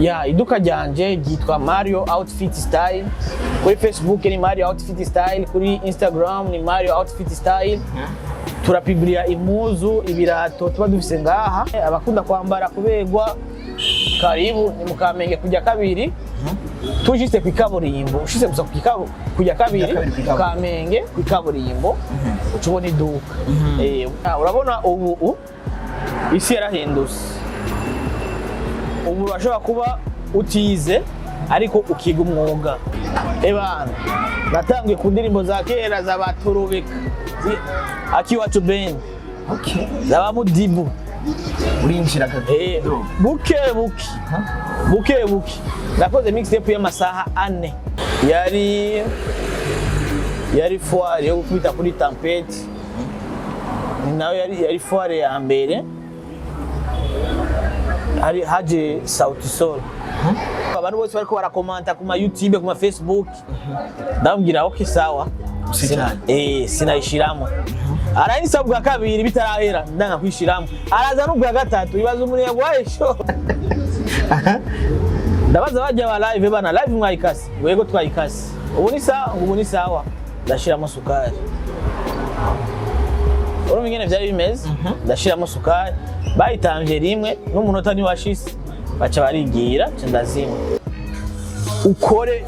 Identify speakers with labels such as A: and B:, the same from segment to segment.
A: Ya, iduka ryanje ryitwa Mario Outfit Style. Kuri Facebook ni Mario Outfit Style, kuri Instagram ni Mario Outfit Style. Turapubliya impuzu, ibirato tuba dufise ngaha. Abakunda kwambara kuberwa, karibu, ni mukamenge kujya kabiri, tujiste ku ikaburimbo, ushitse gusa ku kujya kabiri.
B: Kujya kabiri kw'ikaburimbo.
A: Kamenge ku ikaburimbo, uca ubona iduka. Urabona ubu isi yarahindutse. Ubu urashobora kuba utize ariko ukiga umwuga. Ebana, natanguye ku ndirimbo za kera za Baturubika, Akiwacu Band, za ba Mudibu.
B: Urinjira.
A: Buke buke, buke buke nakoze mixtape y'amasaha 4. Yari foire yo gukubita kuri Tempête, ni nayo yari foire ya mbere hari haje Sauti Sol. Abantu bose bariko barakomanta ku ma YouTube, ku ma Facebook. Ndababwira: "Okay, sawa."
B: Usijane.
A: Sinayishiramo. Arayisaba ubwa kabiri, bitarahera ndanga kwishiramo, araza n'ubwa gatatu. Ibaza umuntu yaguhaye show. Ndabaza bajya ba live: "Bana, live mwayikase?" Ngo: "Yego, twayikase." "Ubu ni sawa?" Ngo: "Ubu ni sawa." Ndashiramo sukari. Urumva ingene vyari bimeze? Ndashiramo sukari, bayitamvye rimwe n'umunota ntiwashise, baca barigira, nca ndazima. Ukore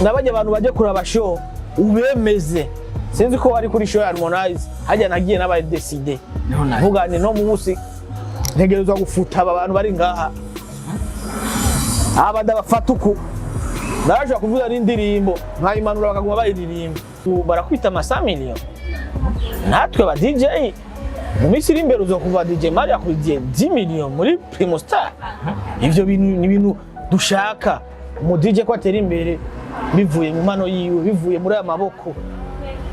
A: nabajya abantu bajye kuraba show ubemeze. Sinzi ko wari kuri show ya Harmonize hajya, nagiye nabaye décidé.
B: Niho naje.
A: Mvuga ni no munsi ntegerezwa gufuta aba bantu bari ngaha, aba ndabafata uku. Narashobora kuvuza n'indirimbo nkayimanura bakaguma bayiririmba. Ubu barakwita amasa million. Natwe aba DJ mu minsi iri imbere uzokuva DJ Mario akurikiye 10 million muri Primo Star. Ivyo bintu ni ibintu dushaka, umu DJ ko atera imbere bivuye mu mano yiwe, bivuye muri aya maboko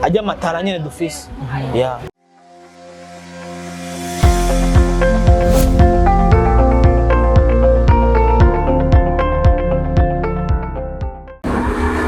A: ajya amatara nyene dufise, yeah.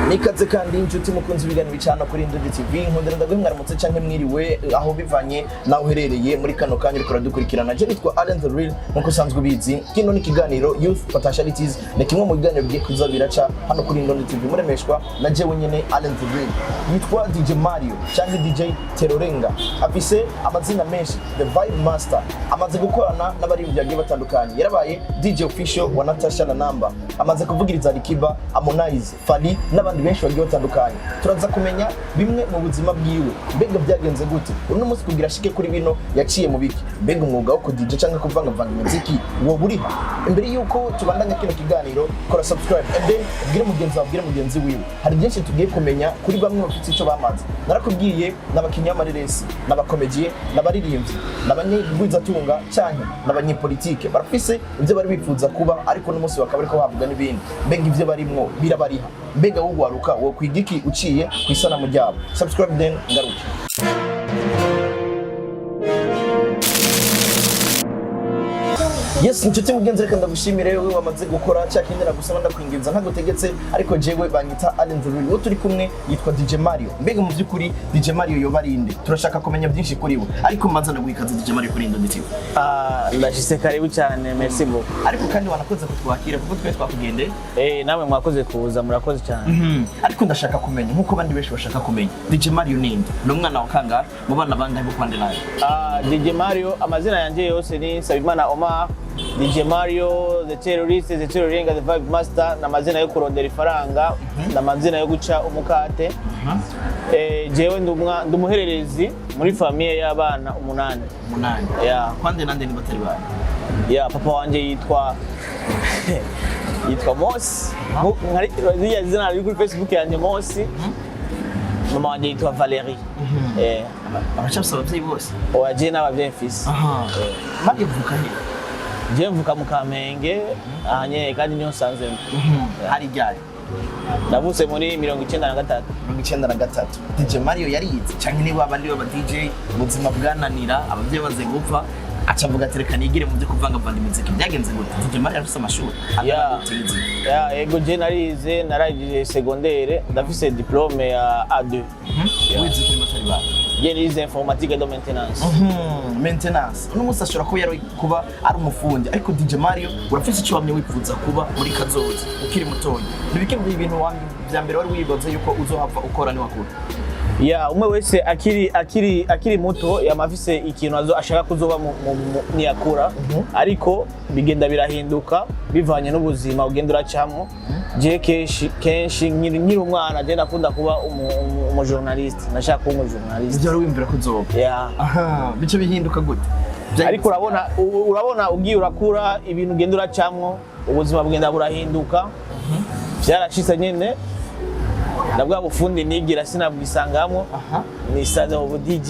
B: Nikaze kandi inshuti mukunzi ibiganiro bicana kuri Indundi TV. Nkundira ndaguhe mwaramutse canke mwiriwe aho bivanye naho uherereye muri kano kanya uriko uradukurikirana. Je nitwa Allen the Real, nkuko usanzwe ubizi. Kino ni ikiganiro Youth Potentialities, ni kimwe mu biganiro bigiye kuza biraca hano kuri Indundi TV, muremeshwa na jewe nyene Allen the Real. Yitwa DJ Mario canke DJ Terorenga, afise amazina menshi, The Vibe Master. Amaze gukorana n'abaririmbyi bagiye batandukanye, yarabaye DJ official wa Natasha na Namba, amaze kuvugiriza Alikiba, Harmonize, Fally n'abandi benshi bagiye batandukanye. Turaza kumenya bimwe mu buzima bwiwe. Mbega byagenze gute uno munsi kugira ashike kuri bino? Yaciye mu biki? Mbega umwuga wo ku DJ canke kuvangavanga imiziki woba uriha? Imbere yuko tubandanya kino kiganiro, kora subscribe and then ubwire mugenzi wawe, ubwire mugenzi wiwe. Hari byinshi tugiye kumenya kuri bamwe bafite icyo bamaze. Narakubwiye, n'abakinnyi b'amareresi, n'abakomediye, n'abaririmbyi, n'abanyegwizatunga canke n'abanyepolitike. Barafise ibyo bari bifuza kuba, ariko n'umunsi bakaba bariko bavuga n'ibindi. Mbega ivyo barimwo birabariha? Mbega wugwaruka wo kwiga iki uciye ku isanamu ryabo? Subscribe then ngaruke. Yes, inshuti mugenzi, reka ndagushimire wowe wamaze gukora cya kindi nagusaba. Ndakwinginza, ntagutegetse, ariko jewe banyita Allen the Real. Uwo turi kumwe yitwa DJ Mario. Mbega mu by'ukuri DJ Mario yoba ari inde? Turashaka kumenya byinshi kuri we, ariko mbanza ndaguha ikaze, DJ Mario, kuri Indundi TV.
A: Ah, ndashitse, karibu cyane, merci beaucoup.
B: Ariko kandi wanakoze kutwakira kuko twe twakugendeye.
A: Namwe mwakoze kuza, murakoze cyane.
B: Ariko ndashaka kumenya nkuko abandi benshi bashaka kumenya, DJ Mario ninde? Ni umwana wa kangahe mu bana bangahe bo kwande nawe?
A: Ah, DJ Mario, amazina yanje yose ni Nsabimana Omar. DJ Mario, The Terrorist, The Terroringa, The Vibe Master, ni amazina yo kurondera ifaranga, ni amazina yo guca umukate. Jewe ndi umuhererezi muri famille y'abana umunani.
B: Umunani?
A: Yeah.
B: Kwande nande ni batari bane?
A: Ya, papa wanje yitwa Mosi. Ziriya zina riri kuri Facebook yanjye, Mosi. Mama wanje yitwa Valerie.
B: Abacafise abavyeyi bose?
A: Oya, je n'abavyeyi mfise.
B: Mario vuka he?
A: Je mvuka mu Kamenge aha nyene, kandi niho nsanzwe.
B: Hari ryari?
A: Navutse muri 93.
B: 93. DJ Mario yarize canke niba abandi baba DJ ubuzima bwananira, abavyeyi baze gupfa, aca avuga ati: "Reka nigire mu byo kuvangavanga imiziki"? Byagenze gute? DJ Mario arafise amashuri?
A: Yeah.
B: Utize?
A: Ya, ego, je narize, narangije secondaire, ndafise diplôme ya A2.
B: Wize kuri batari bane?
A: Je nize informatique de maintenance.
B: Maintenance. Uno munsi ashobora kuba yari kuba ari umufundi, ariko DJ Mario, urafise icyo wamye wifuza kuba muri kazoza ukiri mutoya? Nibike ibintu vya mbere wari wibaza yuko uzohava ukora niwakura?
A: Ya, umwe wese akiri muto yama afise ikintu ashaka kuzoba niyakura, ariko bigenda birahinduka bivanye n'ubuzima ugenda uracamwo. Je kenshi kenshi nkiri umwana, je nakunda kuba umu journaliste, nashaka kuba umu journaliste.
B: Ivyo wari wiyumvira ko uzoba?
A: Ya.
B: Aha, bice bihinduka gute?
A: Ariko urabona ugiye urakura, ibintu ugenda uracamwo, ubuzima bugenda burahinduka. Vyarashitse nyene na bwa bufundi nigira sinabwisangamwo, nisanze mu bu DJ.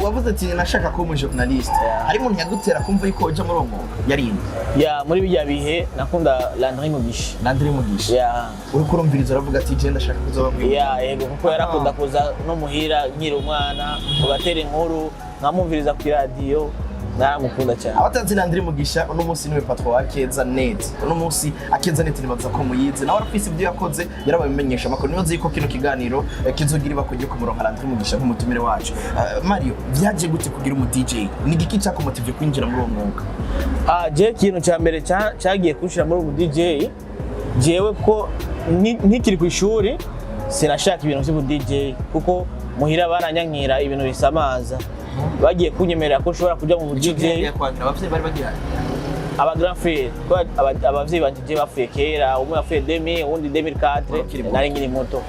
B: Wavuze ati nashaka kuba umu journaliste.
A: Yeah.
B: Hari umuntu yagutera kumva yuko uja muri uwo mwuga, yarinde?
A: Ya, muri bijya bihe nakunda Landry Mugisha.
B: Landry Mugisha?
A: Ya.
B: Uriko urumviriza uravuga ati je ndashaka kuzoba muri
A: Ya, yego, kuko yarakunda kuza no muhira nkiri umwana, tugatera inkuru, nkamwumviriza ku iradiyo, naramukunda cyane.
B: Abatanzi Landry Mugisha, uno munsi niwe patron wa Akeza Net. Uno munsi Akeza Net nibaza ko muyizi, nawe arafise ibyo yakoze, yarababimenyesha amakuru. Nibaza yuko kino kiganiro kizogira ibako ryo kumuronka Landry Mugisha nk'umutumire wacu. Mario, vyaje gute kugira umu DJ? Ni igiki cyakumotivye kwinjira muri uwo mwuga?
A: Ah, je ikintu cya mbere cyagiye kunshira muri ubu DJ, jewe ko nkikiri ku ishuri sinashaka ibintu by'ubu DJ, kuko muhira baranyankira ibintu bisamaza. Bagiye kunyemerera ko nshobora kuja mu bu DJ,
B: Kwangira abavyeyi bari bagihari?
A: Aba grand frère, kuko abavyeyi banje je bapfuye kera, umwe yapfuye 2000, uwundi 2004.
B: Ukiri muto.
A: Nari nkiri muto,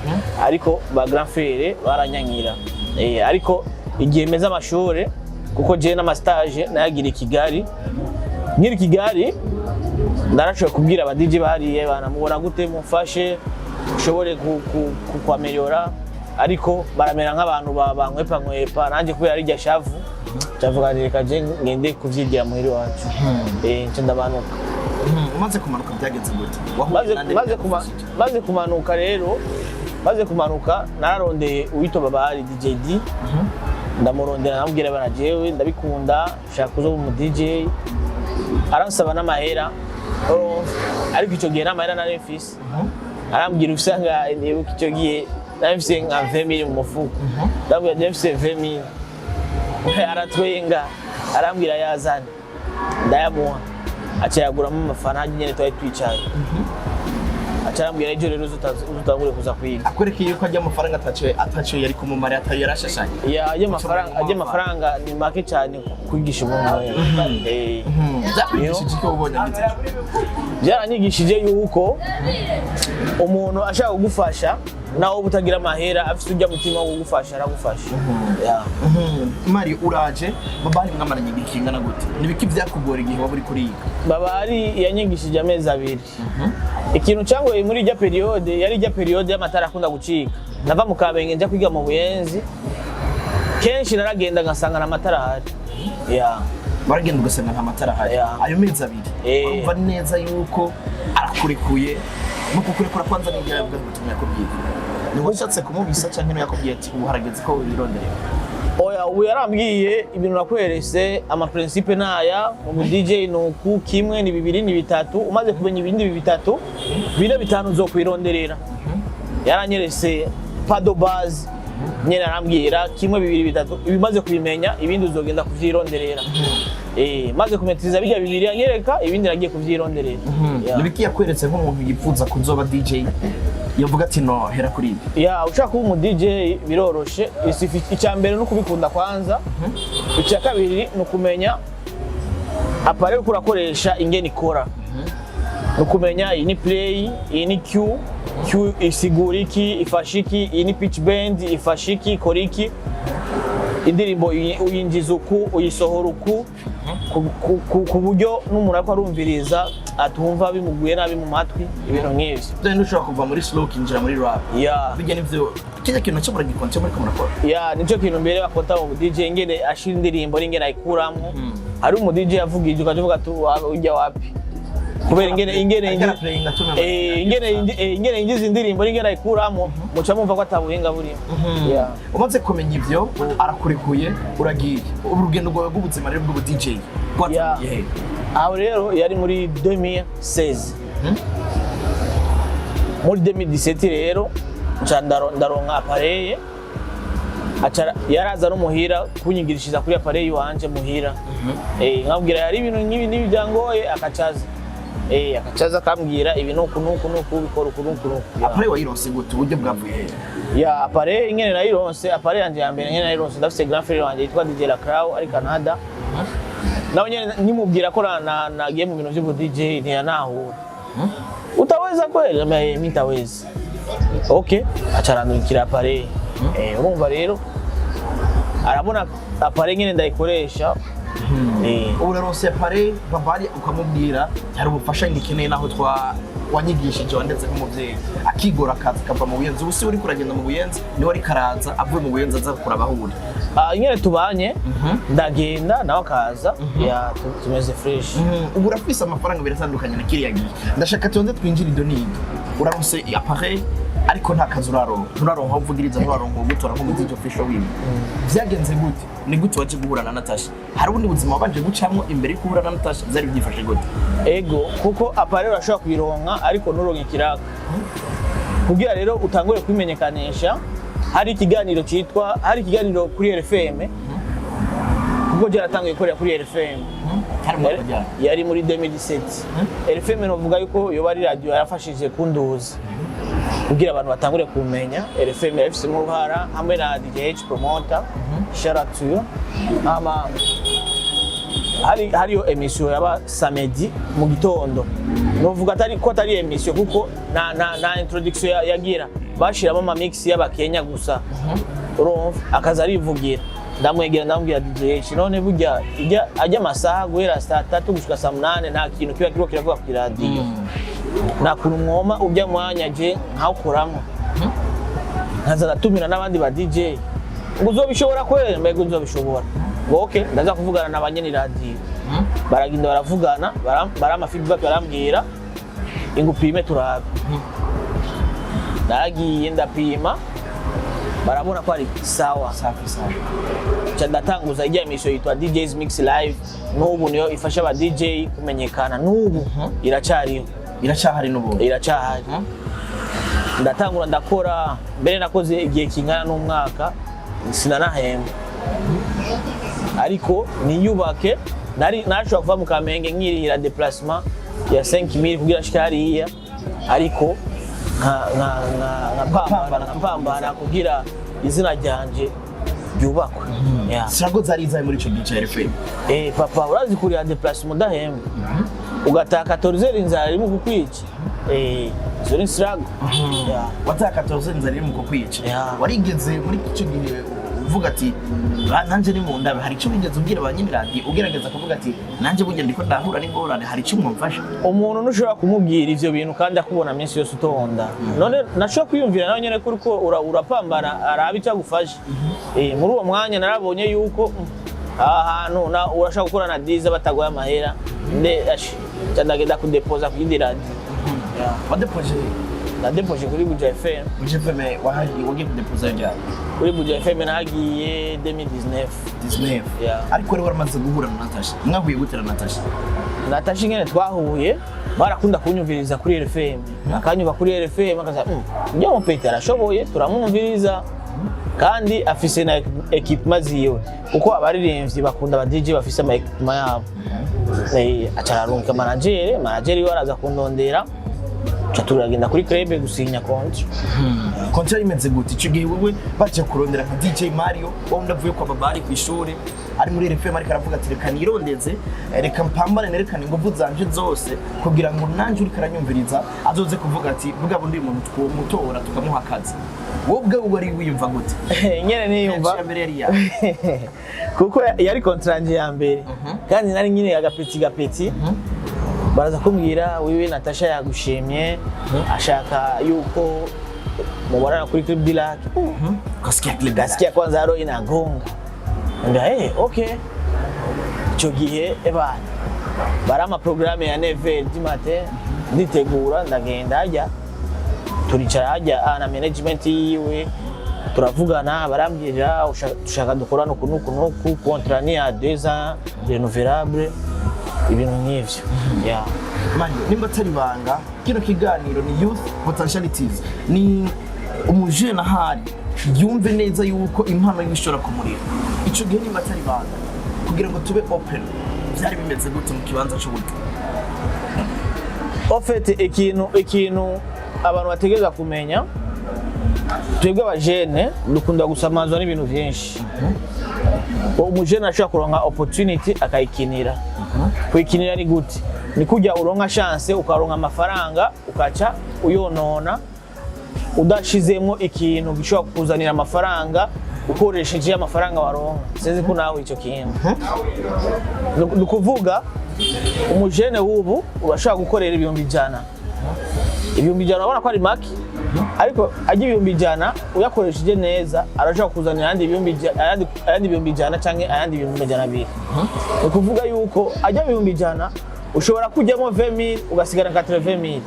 A: ariko ba grand frère baranyankira. Ariko igihe meze amashuri, kuko je n'ama stage nayagira i Kigali, nkiri Kigali narashoboye kubwira aba DJ bahariye, banamubona gute, mumfashe ushobore kwameliora, ariko baramera nk'abantu bankwepa nkwepa. Nanjye kubera rirya shavu ndavuga nti reka je ngende kuvyigira muhira iwacu. Nce ndabanuka.
B: Umaze kumanuka byagenze gute? Wahuye nande? Byagufashije?
A: Maze kumanuka rero, maze kumanuka nararondeye uwitwa Babari DJ D. Ndamurondera, ndamubwira bana jewe ndabikunda, nshaka kuzoba umu DJ. Aransaba n'amahera. Oh, ariko icyo gihe n'amahera nari mfise. Arambwira ufise angahe? Nibuka icyo gihe nari mfise nka 20,000 mu mufuko. Ndamubwira nari mfise 20,000. Aratwenga, arambwira yazane, ndayamuha, aca yaguramo amafana nyene twari twicaye. Aca arambwira ejo rero uzutangure kuza kwiga.
B: Akwereka yuko ajya amafaranga ataco yari kumumara, atayo yarashashanye.
A: Ya, ajya amafaranga ni make cyane kwigisha umuntu.
B: Byakwigishije icyo ubonye agize?
A: Byaranyigishije yuko umuntu ashaka kugufasha, nawe uba utagira amahera, afite ujya mutima wo kugufasha, aragufasha. Ya.
B: Mario, uraje, babari mwamaranye igihe kingana gute? Nibiki byakugora igihe waba uri kuriga?
A: Babari yanyigishije amezi 2. Ikintu cyangoye muri ijya période, yari ijya période y'amatara akunda gucika. Nava mu Kamenge njya kwiga mu Buyenzi, kenshi naragenda ngasanga n'amatara ahari. Ya.
B: Baragenda ugasanga nta matara ahari?
A: Yeah.
B: Ayo mezi 2,
A: Eh.
B: urumva neza yuko arakurekuye. Mu kukurekura kwanza n'igihe yavuga ngo ubutumwa yakubwiye, ni washatse kumubisa canke niwe yakubwiye ati ubu harageze ko wironderera?
A: Oya, ubu yarambwiye ibintu nakwerese, ama principe naya mu DJ ni uku: kimwe ni bibiri, ni bitatu, umaze kumenya ibindi bitatu, bine, bitanu, uzokwironderera. Yaranyerese pas de base nyene, arambwira kimwe, bibiri, bitatu, ibimaze kubimenya ibindi uzogenda kuvyironderera. Maze kumetiriza bijya bibiri anyereka, ibindi nagiye kuvyironderera. Yeah.
B: Nibiki yakweretse nk'umuntu yipfuza kuzoba DJ, yavuga ati no hera kuri ibi?
A: Ya, ushaka kuba umu DJ biroroshe. Icya mbere ni ukubikunda kwanza, icya kabiri ni ukumenya appareil uriko urakoresha ingene ikora, ni ukumenya iyi ni play, iyi ni cue, cue isigura iki, ifasha iki, iyi ni pitch bend, ifasha iki, ikora iki, indirimbo uyinjiza uku, uyisohora uku, ku buryo n'umuntu ariko arumviriza atumva bimuguye nabi mu matwi, ibintu nk'ivyo.
B: Byo ntushobora kuva muri slow ukinjira muri rap?
A: Ya.
B: Bijya nivyo kijya kintu nacyo muragikonte muri ko murakora?
A: Ya, nicyo kintu mbere bakota mu DJ, ingene ashira indirimbo n'ingene ayikuramwo. Hari umu DJ yavugije ukaja uvuga ati ujya wapi, kubera ingene
B: Ariko araplayinga tumenya.
A: Ingene yinjiza indirimbo n'ingene ayikuramwo, muca mumva ko atabuhinga burimo. Ya.
B: Umaze kumenya ivyo, arakurekuye, uragiye. Urugendo rwawe rw'ubuzima rero bw'ubu DJ rwatangiye he?
A: Aho rero yari muri 2016. Muri 2017 rero nca ndaronka appareil. Aca yaraza no muhira kunyigirishiriza kuri appareil iwanje muhira. Nkabwira hari ibintu nk'ibi n'ibi byangoye, akacaza, akacaza akambwira ibi nuku nuku nuku, bikora uku nuku nuku.
B: Appareil wayironse gute? Uburyo bwavuye he?
A: Ya, appareil ingene nayironse, appareil yanje ya mbere ingene nayironse, ndafise grand frère wanje yitwa DJ Lacrao ari Canada. Nawe nyene nimubwira ko nagiye mu bintu vy'ubu DJ, ntiyanahura. "Utaweza kweli?" Mimi nitaweza. Okay, aca arandungikira appareil. Urumva rero arabona appareil nyene ndayikoresha.
B: Ubu uraronse appareil, babari ukamubwira hari ubufasha ngikeneye, naho twa wanyigishije wandetse nk'umuvyeyi, akigora akaza akava mu Buyenzi. Ubu si uriko uragenda mu Buyenzi, niwe ariko araza avuye mu Buyenzi aza kuraba aho uri?
A: Ah, ingene tubanye, ndagenda nawe akaza, ya, tumeze fresh.
B: Ubu urafise amafaranga, biratandukanye na kiriya gihe. Ndashaka tubanze twinjire ido n'ido. Uraronse appareil, ariko nta kazi uraronka, nturaronka aho uvugiriza, nturaronka ugutora nk'umuziki official wiwe. Vyagenze gute? Ni gute waje guhura na Natasha? Hari ubundi buzima wabanje gucamwo imbere yo guhura na Natasha? Vyari byifashe gute?
A: Ego, kuko appareil urashobora kuyironka ariko nturonke ikiraka. Kugira rero utangure kwimenyekanisha, hari ikiganiro cyitwa, hari ikiganiro kuri RFM, kuko byaratanguye gukorera kuri RFM.
B: Hari mu mwaka ryari?
A: Yari muri 2017. RFM novuga yuko yoba ari radio yafashije kunduza kugira abantu batangure kumenya. RFM yarafisemo uruhara hamwe na DJ H Promoter, shout out to you. Ama hari hariyo émission yaba samedi mu gitondo. Novuga atari ko atari émission, kuko nta introduction yagira, bashiramo ama mix y'abakenya gusa. Urumva akaza arivugira. Ndamwegera, ndamubwira: "DJ H, none burya ijya ajya amasaha guhera saa 3 gushika saa 8 nta kintu kiba kiriko kiravuga ku iradiyo, nta kuntu mwoma ujya mwanya je nkawukoramo, nkaza ndatumira n'abandi ba DJ?" Ngo: "Uzobishobora kweli?" Mbega uzobishobora? Ngo: "Okay, ndaza kuvugana na banyene radiyo." Baragenda baravugana, barampa feedback, barambwira ingupime turabe. Naragiye ndapima, barabona ko ari sawa.
B: Safi safi.
A: Nca ndatanguza ijya émission yitwa DJs Mix Live. N'ubu niyo ifasha aba DJ kumenyekana, n'ubu iracariho.
B: Iracyahari n'ubundi?
A: Iracahari. Ndatangura ndakora, mbere nakoze igihe kingana n'umwaka sinanahembwa, ariko niyubake. Nari nashobora kuva mu Kamenge nkirihira déplacement ya 5000 kugira nshike hariya, ariko nkapambana, nkapambana kugira izina ryanje ryubakwe. Yeah.
B: Sirago zari izahe muri ico gihe ca RFM?
A: Papa, urazi kurira déplacement udahembwa, ugataha 14 inzara irimo kukwica. Izo ni struggle. Yeah.
B: Wataha 14 inzara iri mu kukwica?
A: Yeah.
B: Warigeze muri ico gihe uvuga ati: "Nanje ni mu ndabe"? Hari ico wigeze ubwira ba nyiri radiyo, ugerageza kuvuga ati: "Nanje burya ndiko ndahura n'ingorane, hari ico mwamfasha"?
A: Umuntu ntushobora kumubwira ivyo bintu kandi akubona minsi yose utonda. None nashobora kwiyumvira nawe nyene ko uriko urapambana, araba icyo agufasha. Muri uwo mwanya narabonye yuko aha hantu urashobora gukora na diza batagoye amahera nde ashi, nca ndagenda kudepoza ku yindi radiyo. Yeah.
B: Wadepoje?
A: Nadepoje kuri Buja FM.
B: Buja FM. Wahagiye, wagiye kudepoza ryari?
A: Kuri Buja FM nahagiye 2019.
B: 19?
A: Yeah.
B: Ariko wari waramaze guhura na Natasha. Mwahuye gute na Natasha?
A: Natasha ingene twahuye, barakunda kunyumviriza kuri RFM, akanyumva kuri RFM akaza: "Ujya mupeti arashoboye, turamwumviriza kandi afise na équipement ziwe", kuko abaririmbyi bakunda aba DJ bafise ama équipement yabo. Aca ararungika manager, manager iwe araza kundondera, ca turagenda kuri club gusinya contrat.
B: Contrat imeze gute ico gihe? Wewe baje kurondera nka DJ Mario, wowe ndavuye kwa babari ku ishuri, ari muri RFM, ariko aravuga ati: "Reka nirondeze, reka mpambane, nerekane ingufu zanje zose kugira ngo nanje uriko aranyumviriza azoze kuvuga ati bwa bundi uyu muntu twomutora tukamuha akazi." Wowe ubwawe wari wiyumva gute?
A: Nyene niyumva
B: Ya mbere yari yawe?
A: Kuko yari contrat yanje ya mbere, kandi nari nyine agapeti gapeti. Baraza kumbwira: "Wiwe, Natasha yagushimye, ashaka yuko mubonana kuri Club du Lac."
B: Ukasikia Club?
A: Nasikia kwanza roho inagonga, nda hey, okay. Icyo gihe ebana barama programme ya 9h du matin, nditegura ndagenda hajya, turicara hajya na management yiwe turavugana, barambwira: "Dushaka dukorane uku n'uku n'uku, contrat ni ya 2 ans renouvelable", ibintu nk'ivyo, yeah.
B: Mario, nimba atari ibanga, kino kiganiro ni Youth Potentialities, ni umujene ahari Yumve neza yuko impano yiwe ishobora kumurira. Ico gihe, nimba atari banga, kugira ngo tube open, byari bimeze gute mu kibanza c'uburyo?
A: Au fait, ikintu abantu bategereza kumenya, twebwe abajene dukunda gusamazwa n'ibintu vyinshi. Umujene ashobora kuronka opportunity akayikinira. Kuyikinira ni gute? Ni kujya uronka chance, ukaronka amafaranga, ukaca uyonona udashizemo ikintu gishobora kukuzanira amafaranga ukoresheje amafaranga waronka. Sinzi ko nawe ico kintu. Ni ukuvuga umujene w'ubu urashobora gukorera 100,000. 100,000 urabona ko ari make, ariko ajya 100,000 uyakoresheje neza arashobora kuzanira ayandi ayandi 100,000 canke ayandi 200,000. Ni ukuvuga yuko ajya 100,000 ushobora kujyamo 20,000, ugasigara 80,000.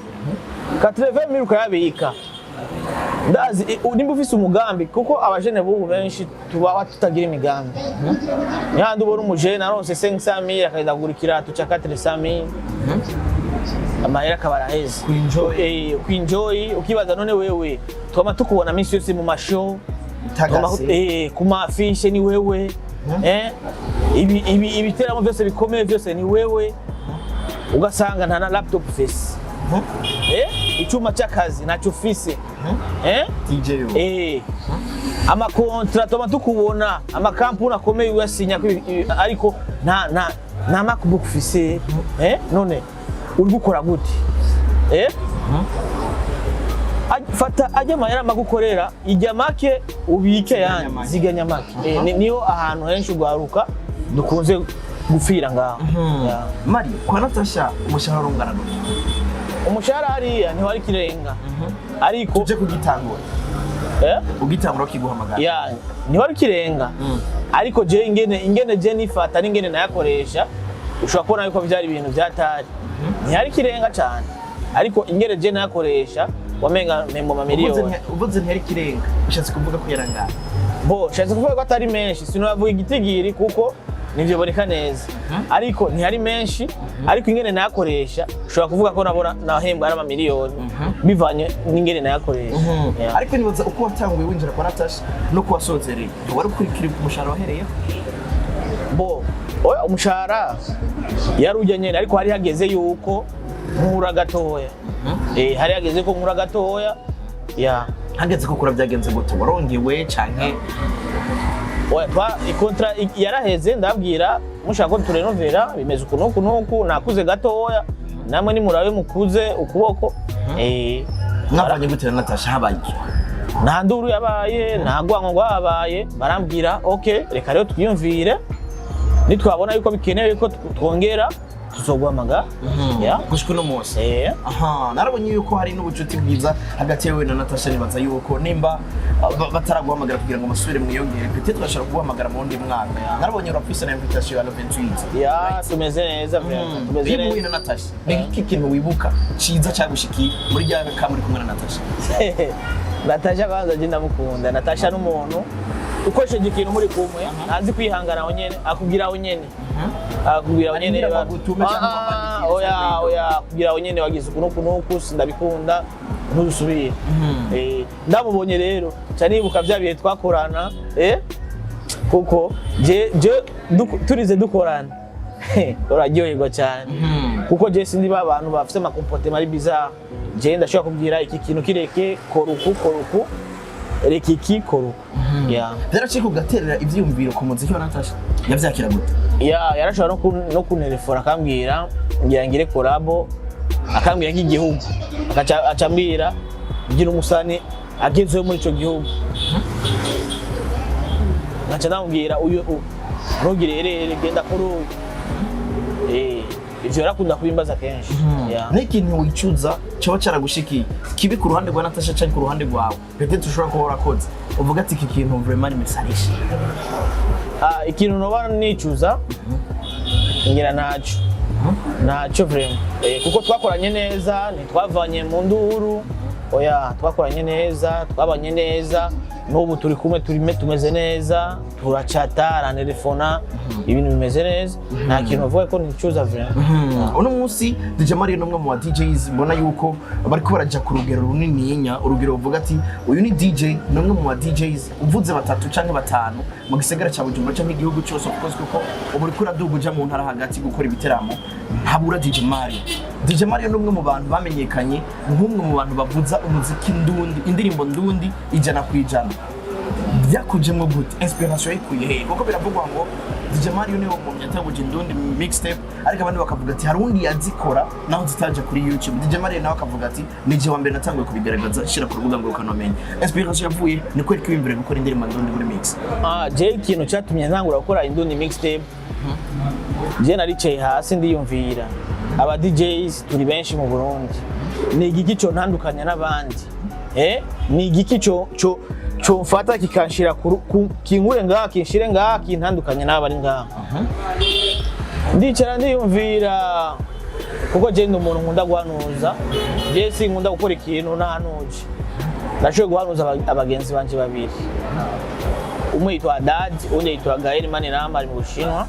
A: 80,000 ukayabika. Ndazi nimba ufise umugambi, kuko abajene b'ubu benshi tubaho tutagira imigambi. Nihandi ubona umujene aronse 500,000 akagenda kugura ikirato ca 400,000, amahera akaba araheze.
B: Kwinjoy.
A: Kwinjoy. Ukibaza, none wewe twama tukubona minsi yose mu mashow.
B: Tagase.
A: Ku ma affiches ni wewe, ibi ibiteramo vyose bikomeye vyose ni wewe, ugasanga nta na laptop ufise, icyuma cy'akazi ntacyo ufise.
B: DJ yo.
A: Amakontra tuma tukubona, amakampuni akomeye uyasinya ko ariko nta MacBook ufise. None uri gukora gute? Fata ajya amahera magukorera, ijya make ubike yandi.
B: Make.
A: Ziganya make. Niyo ahantu henshi ugwaruka dukunze gupfira ngaho. Yeah.
B: Mario, kwa Natasha umushahara ungana gute?
A: Umushahara hariya ntiwari kirenga, ariko
B: Tuje kugitangura. Ugitangura kiguhamagara.
A: Ya, ntiwari kirenga, ariko je ingene je nifata n'ingene nayakoresha, ushobora kubona yuko vyari ibintu vyatari. Ntihari kirenga cyane, ariko ingene je nayakoresha wamenga mpembo mamiliyoni.
B: Uvuze ntiyari kirenga, ushatse kuvuga ko yarangana?
A: Bo nshatse kuvuga ko atari menshi. Sinavuga igitigiri kuko ntivyoboneka neza, ariko ntihari menshi, ariko ingene nayakoresha ushobora kuvuga ko nabona nahembwa ari amamiliyoni bivanye n'ingene nayakoresha. Yeah.
B: Ariko nibaza uko watanguye winjira kwa Natasha no kuwasozereye, wari ukurikira umushahara wahereyeho?
A: Bo oya, umushahara yari ujya nyene, ariko hari hageze yuko nkura gatoya. Hari hageze ko nkura gatoya, ya.
B: Hageze ko kura, byagenze gute? Warongewe canke?
A: Oya, twa i contrat yaraheze, ndabwira mushaka ko turenovera, bimeze uku nuku nuku, nakuze gatoya, namwe nimurabe mukuze ukuboko.
B: Mwavanye gute na Natasha? Habaye iki?
A: Nta nduru yabaye, nta rwango rwabaye. Barambwira: "Ok, reka rero twiyumvire, nitwabona yuko bikenewe ko twongera tuzoguhamagara." Ya.
B: Gushika uno munsi?
A: Eh.
B: Aha narabonye yuko hari n'ubucuti bwiza hagati yawe na Natasha. Nibaza yuko nimba bataraguhamagara kugira ngo musubire mwiyongere, peut-être bashobora kuguhamagara mu wundi mwaka. Narabonye urafise na invitation ya le 28.
A: Ya, tumeze neza vraiment, tumeze
B: Iyo muhuye
A: neza.
B: na Natasha, ni iki kintu wibuka ciza cagushikiye muri rya ka muri kumwe na Natasha?
A: Natasha kwanza je ndamukunda. Natasha n'umuntu ukoresheje ikintu muri kumwe azi kwihangana, aho nyene akubwira, aho nyene akubwira, aho nyene.
B: Arindira bagutume cyangwa
A: Ah,
B: bakwandikire
A: oya.
B: cyangwa
A: Oya, akubwira aho nyene: "Wagize uku nuku nuku, sindabikunda, ntuzusubire." Ndamubonye rero ca nibuka vya bihe twakorana, kuko je turize dukorana uraryoherwa cyane, kuko je sindi ba bantu bafite ama comportement ari bizarre. Je ndashobora kubwira: "Iki kintu kireke, kora uku, kora uku, reka iki, kora uku." Yeah.
B: Byaracika ugaterera ivyiyumviro ku muziki wa Natasha, yavyakira gute?
A: Ya, yarashobora no kuntelefona akambwira ngira ngire collabo, akambwira nk'igihugu, akaca aca ambwira ngira umusani agezeho muri ico gihugu, nkaca ndamubwira: "Uyu ntugire erere, genda kuri uyu." Ivyo yarakunda kubimbaza kenshi. Yeah.
B: N'ikintu wicuza coba caragushikiye kibi ku ruhande rwa Natasha canke ku ruhande rwawe, peut-être ushobora kuba warakoze uvuga ati: "Iki kintu vraiment nimesarisha"?
A: Ah, ikintu noba nicuza ngira ntaco, ntacyo vraiment, kuko twakoranye neza, ntitwavanye mu nduru, oya, twakoranye neza, twabanye neza. N'ubu turi kumwe, turime, tumeze neza, turacata, arantelefona, ibintu bimeze neza, nta kintu bavuga ko nicuza vraiment.
B: Uno munsi DJ Mario ni umwe mu ba DJs mbona yuko bariko baraja ku rugero runininya, urugero ruvuga ati uyu ni DJ, ni umwe mu ba DJs uvuze batatu canke batanu mu gisagara ca Bujumbura canke igihugu cyose, of course, kuko ubu uriko uraduga uja mu ntara hagati gukora ibiteramo ntabura DJ Mario. DJ Mario ni umwe mu bantu bamenyekanye nk'umwe mu bantu bavuza umuziki ndundi, indirimbo ndundi 100%. Byakujemo gute? Inspiration yayikuye hehe? Kuko biravugwa ngo DJ Mario niwe muntu yatanguje Indundi Mixtape, ariko abandi bakavuga ati hari undi yazikora naho zitaje kuri YouTube. DJ Mario nawe akavuga ati ni je wa mbere natanguye kubigaragaza, shira ku rubuga ngurukanabumenyi. Inspiration yavuye ni kweri kwiyumvira gukora indirimbo ndundi muri mix?
A: Ah, je ikintu cyatumye ntangura gukora Indundi Mixtape, je naricaye hasi ndiyumvira: aba DJs turi benshi mu Burundi, ni igiki cyo ntandukanya n'abandi? Ni igiki cyo mfata kikanshira kinkure ngaha, kinshire ngaha, kintandukanye n'abari ngaha? Ndicara ndiyumvira, kuko je ndi umuntu nkunda guhanuza. Je sinkunda gukora ikintu ntahanuje. Nashoboye guhanuza abagenzi banje babiri, umwe yitwa Dad, undi yitwa Gael Maniramba, ari mu Bushinwa.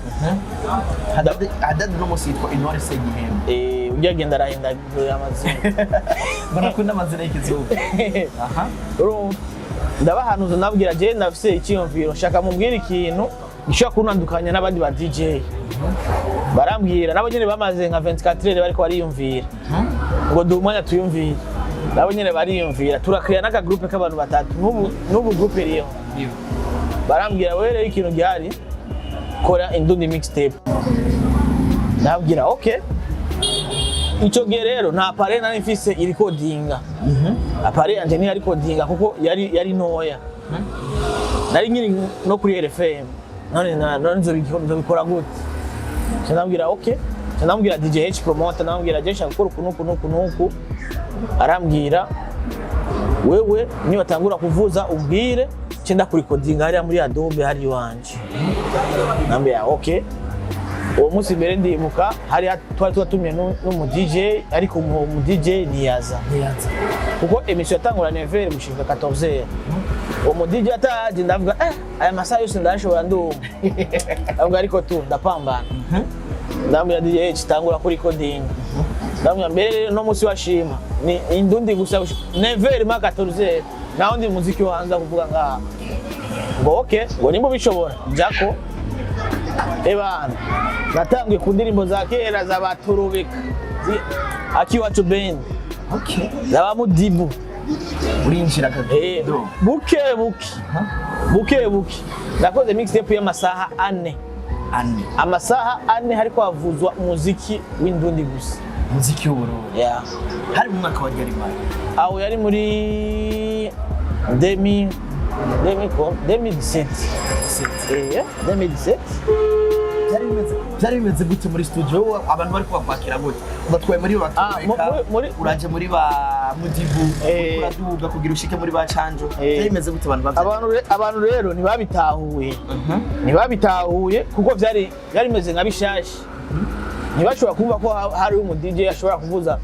B: Haddad no munsi yitwa Intore Segihembe.
A: Eh, ujya agenda arahindagura amazina.
B: Ngo nakunda amazina y'ikizungu. Aha.
A: Urumva, ndabahanuza, ndabwira: je ndafise icyiyumviro, nshaka mubwire ikintu gishobora kuntandukanya n'abandi ba DJ. Barambwira, nabo nyene bamaze nka 24 heures bariko bariyumvira, ngo duhe umwanya tuyumvire. Nabo nyene bariyumvira, turakrea n'aka groupe k'abantu batatu. N'ubu groupe iriho. Barambwira: wewe rero ikintu gihari, kora Indundi Mixtape. Ndabwira: okay. Icyo gihe rero nta appareil nari mfise irikodinga. Appareil yanje ntiyarikodinga kuko yari ntoya, nari nkiri no kuri RFM. None none nzobikora gute? Nca ndabwira: okay. Nca ndabwira DJ H Promoter, ndabwira: je nshaka gukora uku n'uku n'uku n'uku. Arambwira: wewe nibatangura kuvuza ubwire, nce ndakurikodinga hariya muri Adobe hari iwanje. Ndambwira: okay. Uwo munsi mbere ndibuka hari twari twatumiye n'umu DJ, ariko umu DJ ntiyaza
B: Ntiyaza.
A: kuko émission yatangura 9h gushika 14h. Uwo mu DJ ataje, ndavuga: eh, aya masaha yose ndashobora ndumva. Ndavuga: ariko tu ndapambana. Ndambwira DJ H: tangura kuri coding. Ndambwira: mbere rero no munsi washima ni Indundi gusa 9h ma 14h, naho ndi muziki wo hanze kuvuga ngaha. Ngo okay, ngo nimba ubishobora jako. Ebana, natanguye ku ndirimbo za kera za Baturubika, Akiwacu Band, za ba Mudibu.
B: Urinjira kadodo.
A: Buke buke, buke buke, nakoze mixtape y'amasaha 4.
B: 4.
A: Amasaha 4 hariko havuzwa umuziki w'Indundi gusa.
B: Umuziki w'Uburundi.
A: Yeah.
B: Hari mu mwaka wa ryari?
A: Aho yari muri 2017. 2017.
B: Byari bimeze gute muri studio? Wowe abantu bari kubakwakira gute? Ubatwaye muri ba
A: Ah,
B: Turubika, uraje muri ba Mudibu, uraduga kugira ushike muri ba Canjo. Byari bimeze gute? Abantu bavyakira?
A: Abantu rero ntibabitahuye, ntibabitahuye kuko byari bimeze nka bishasha. Ntibashobora kumva ko hari umu DJ ashobora kuvuza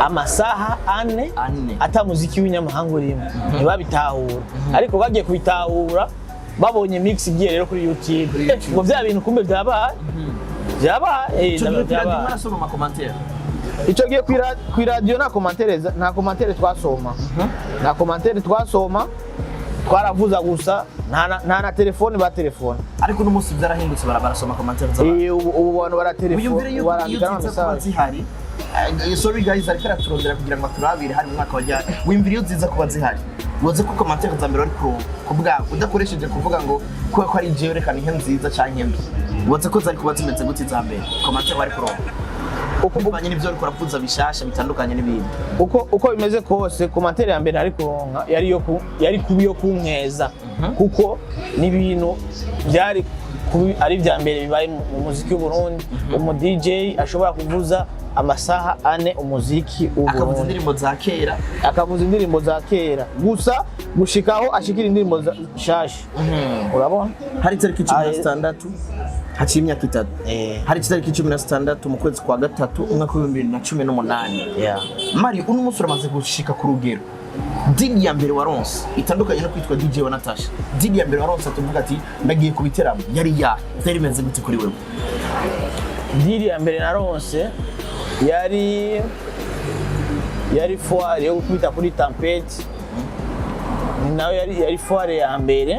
A: amasaha 4
B: 4.
A: ata muziki w'inyamahanga urimo. Ntibabitahura, ariko bagiye kubitahura babonye mix igiye rero kuri YouTube.
B: Kuri YouTube.
A: Ngo bya bintu kumbe byabaye, byabaye,
B: Ico gihe
A: byabaye.
B: mwarasoma ama commentaire?
A: Icyo gihe kw'iradiyo nta commentaire, nta commentaire twasoma, nta commentaire twasoma, twaravuza gusa, nta na telefone ba telefone.
B: Ariko uno munsi byarahindutse, barasoma commentaire z'abantu.
A: Ubu abantu baratelefone,
B: Wiyumvire yuko iyo
A: barandika
B: ziza kuba
A: n'ama message.
B: zihari, sorry guys, ariko araturondera kugira ngo aturabire hari mu mwaka wa ryari. Wiyumvire iyo ziza kuba zihari, woze ko commentaire za mbere wari kuvuga udakoresheje kuvuga ngo kubera ko ari jewe reka nihe nziza canke mbi, woze ko zari kuba zimeze gute za mbere commentaire wari kuronka
A: Uko
B: bivanye n'ivyo wariko uravuza bishasha bitandukanye n'ibindi?
A: Uko bimeze kose, commentaire ya mbere nari kuronka yari kuba iyo kunkeza, kuko n'ibintu byari ari ibya mbere bibaye mu muziki w'u Burundi, umu DJ ashobora kuvuza. amasaha 4 umuziki
B: Akavuza
A: w'Uburundi.
B: indirimbo za kera.
A: Akavuza indirimbo za kera gusa gushikaho ashikira indirimbo shasha, urabona?
B: Hari itariki cumi na
A: 6,
B: haciye imyaka 3. Hari itariki 16 mu kwezi kwa gatatu umwaka wa 2018. Mari, uno munsi uramaze gushika ku rugero. Deal ya mbere waronse itandukanye no kwitwa DJ wa Natasha, deal ya mbere waronse tuvuga ati ndagiye ku biteramo, yari ya byari bimeze gute kuri wewe?
A: Deal ya mbere naronse yari foire yo gukubita kuri Tempête, ni nayo yari foire ya mbere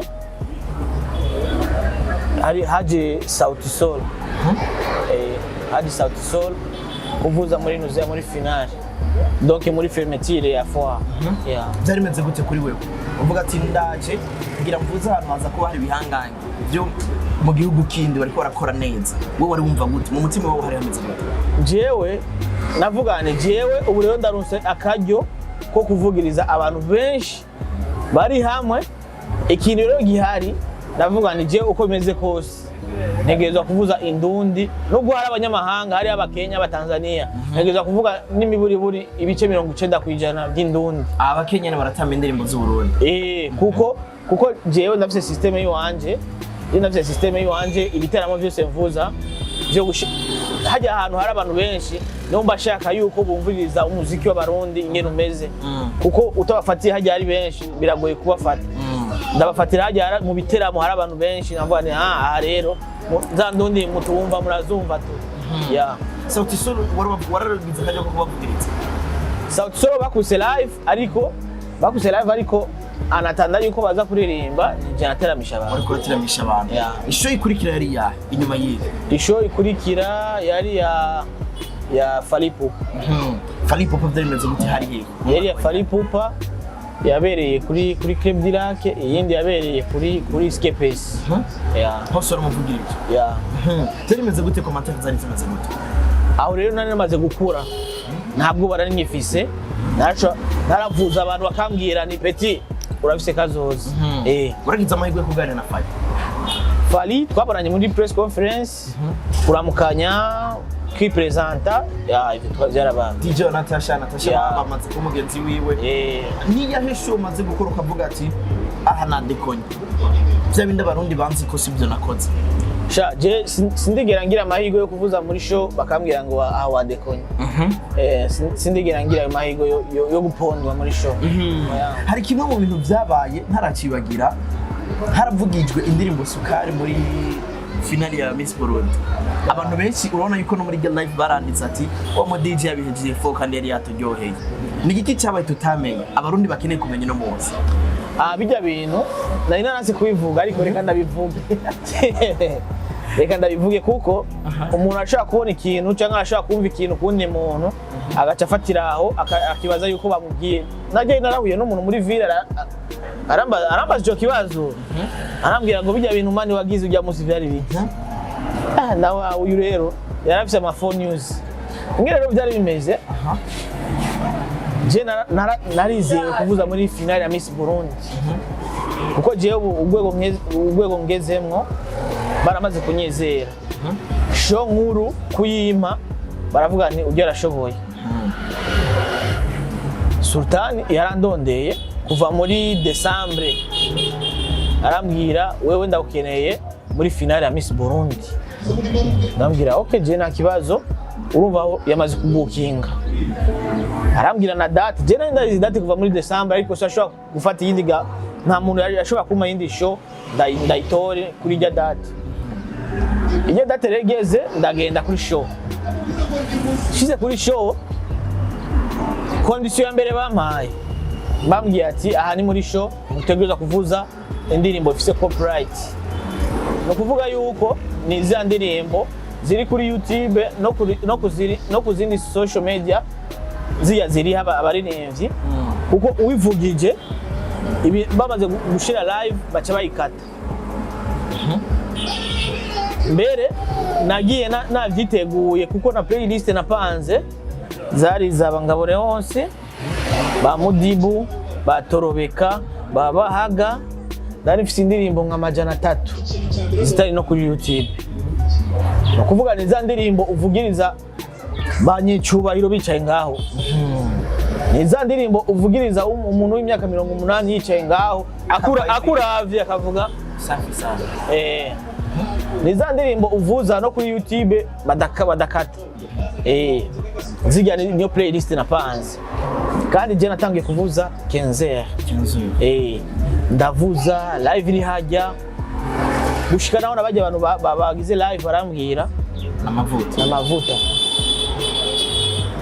A: hari haje Sauti Sol, haje Sauti Sol kuvuza muri nuziya muri finale, donc muri fermeture ya foire, yeah.
B: Byari bimeze gute kuri wewe uvuga ati ndaje ngira mvuze ahantu haza kuba hari ibihangange byo mu gihugu kindi bariko barakora neza? Wowe wari wumva gute mu mutima wawe, hari hameze gute?
A: Jewe navugane, jewe ubu rero ndarunse akaryo ko kuvugiriza abantu benshi bari hamwe. Ikintu rero gihari, ndavuga ni jewe uko bimeze kose ntegerezwa kuvuza indundi, nubwo hari abanyamahanga, hari abakenya, abatanzania, ntegerezwa kuvuga n'imiburiburi ibice 90% by'indundi.
B: Abakenya baratamba indirimbo z'Uburundi.
A: Kuko jewe ndafise système yiwanje, je ndafise système yiwanje. Ibiteramo vyose mvuza vyo hajya ahantu hari abantu benshi, niho mba shaka yuko bumviriza umuziki w'Abarundi ingene umeze, kuko utabafatiye hajya hari benshi biragoye kubafata. Ndabafatira hajya mu biteramo hari abantu benshi, navuga nti: "Ah, aha rero za ndundi mutumva murazumva tu." Yeah.
B: Sauti Sol waragize akajya ko kubavugiriza?
A: Sauti Sol bakuse live, ariko bakuse live, ariko anatanda yuko baza kuririmba, nije nateramisha abantu.
B: Wariko urateramisha abantu.
A: Yeah.
B: Ishow ikurikira yari iyahe inyuma y'iyi?
A: Ishow ikurikira yari ya Fally Ipupa.
B: Fally Ipupa byari bimeze gute, hari hehe?
A: Yari ya Fally Ipupa yabereye kuri Club du Lac, iyindi yabereye kuri Skepes. Yeah.
B: Hose waramuvugirije?
A: Yeah.
B: Byari bimeze gute? Commentaire zari zimeze gute?
A: Aho rero nari namaze gukura, ntabwo barari nkifise. Naravuza abantu bakambwira ni: "Petit, urafise kazoza."
B: Waragize amahirwe yo kuganira na Fally?
A: Fally twabonanye muri press conference, kuramukanya, kwipresenta, ya, ivyo byarabaye.
B: DJ wa Natasha, Natasha bamaze kuba mugenzi wiwe. Niyahe show umaze gukora ukavuga ati aha nadekonye, bya bindi Abarundi banzi ko sibyo nakoze?
A: Sha, je sindigera ngira amahirwe yo kuvuza muri show bakambwira ngo aha wadekonye. Sindigera ngira ayo mahirwe yo gupondwa muri show. Oya.
B: Hari kimwe mu bintu byabaye ntaracibagira, haravugijwe indirimbo Sukari muri finale ya Miss Burundi. Abantu benshi urabona yuko no muri Get Life baranditse ati uwo mu DJ yabihejeje fo kandi yari yaturyoheye. Ni igiki cyabaye tutamenye, Abarundi bakeneye kumenya uno munsi?
A: Ah, bijya bintu nari naranse kubivuga, ariko reka ndabivuge, reka ndabivuge, kuko umuntu ashobora kubona ikintu cyangwa ashobora kumva ikintu kuwundi muntu agaca afatira aho, akibaza yuko bamubwiye. Najye narahuye n'umuntu muri ville, arambaza icyo kibazo, arambwira ngo bijya bintu mani wagize ujya munsi byari biki? Ah, nawe uyu rero yari afise ama phone news. Ingene rero byari bimeze, je narizewe kuvuza muri finale ya Miss Burundi, kuko jewe ubu urwego ngezemwo baramaze kunyizera. Show nkuru kuyimpa, baravuga nti ujya arashoboye. Sultan yarandondeye kuva muri Décembre, arambwira: "Wewe ndagukeneye muri finale ya Miss Burundi." Ndambwira: "Ok, je nta kibazo." Urumva aho yamaze kubukinga, arambwira na date. Je nari ndazi date kuva muri Décembre, ariko sinashobora gufata iyindi ga nta muntu yari ashobora kumpa iyindi show ndayitore kuri ijya date. Ijya date rero igeze, ndagenda kuri show. Shize kuri show, condition ya mbere bampaye, bambwiye ati: "Aha ni muri show, mutegereza kuvuza indirimbo ifise copyright." Ni ukuvuga yuko ni za ndirimbo ziri kuri YouTube no ku zindi social media ziya ziriho abaririmbyi, kuko uwivugije ibi bamaze gushira live baca bayikata. Mbere nagiye navyiteguye, kuko na playlist napanze zari zaba Ngabo Leonce, ba Mudibu, ba Torobeka, ba Bahaga. Nari mfise indirimbo nka 300 zitari no kuri YouTube. Ni ukuvuga ni za ndirimbo uvugiriza Banyicubahiro bicaye ngaho, ni za ndirimbo uvugiriza umuntu w'imyaka 80 yicaye ngaho akuravye akavuga
B: Safi sana.
A: Ni za ndirimbo uvuza no kuri YouTube badakata. Zirya niyo playlist napanze, kandi je natangiye kuvuza 15. Ndavuza live iri hajya gushika naho nabajya abantu bagize live barambwira
B: Amavuta.
A: Amavuta,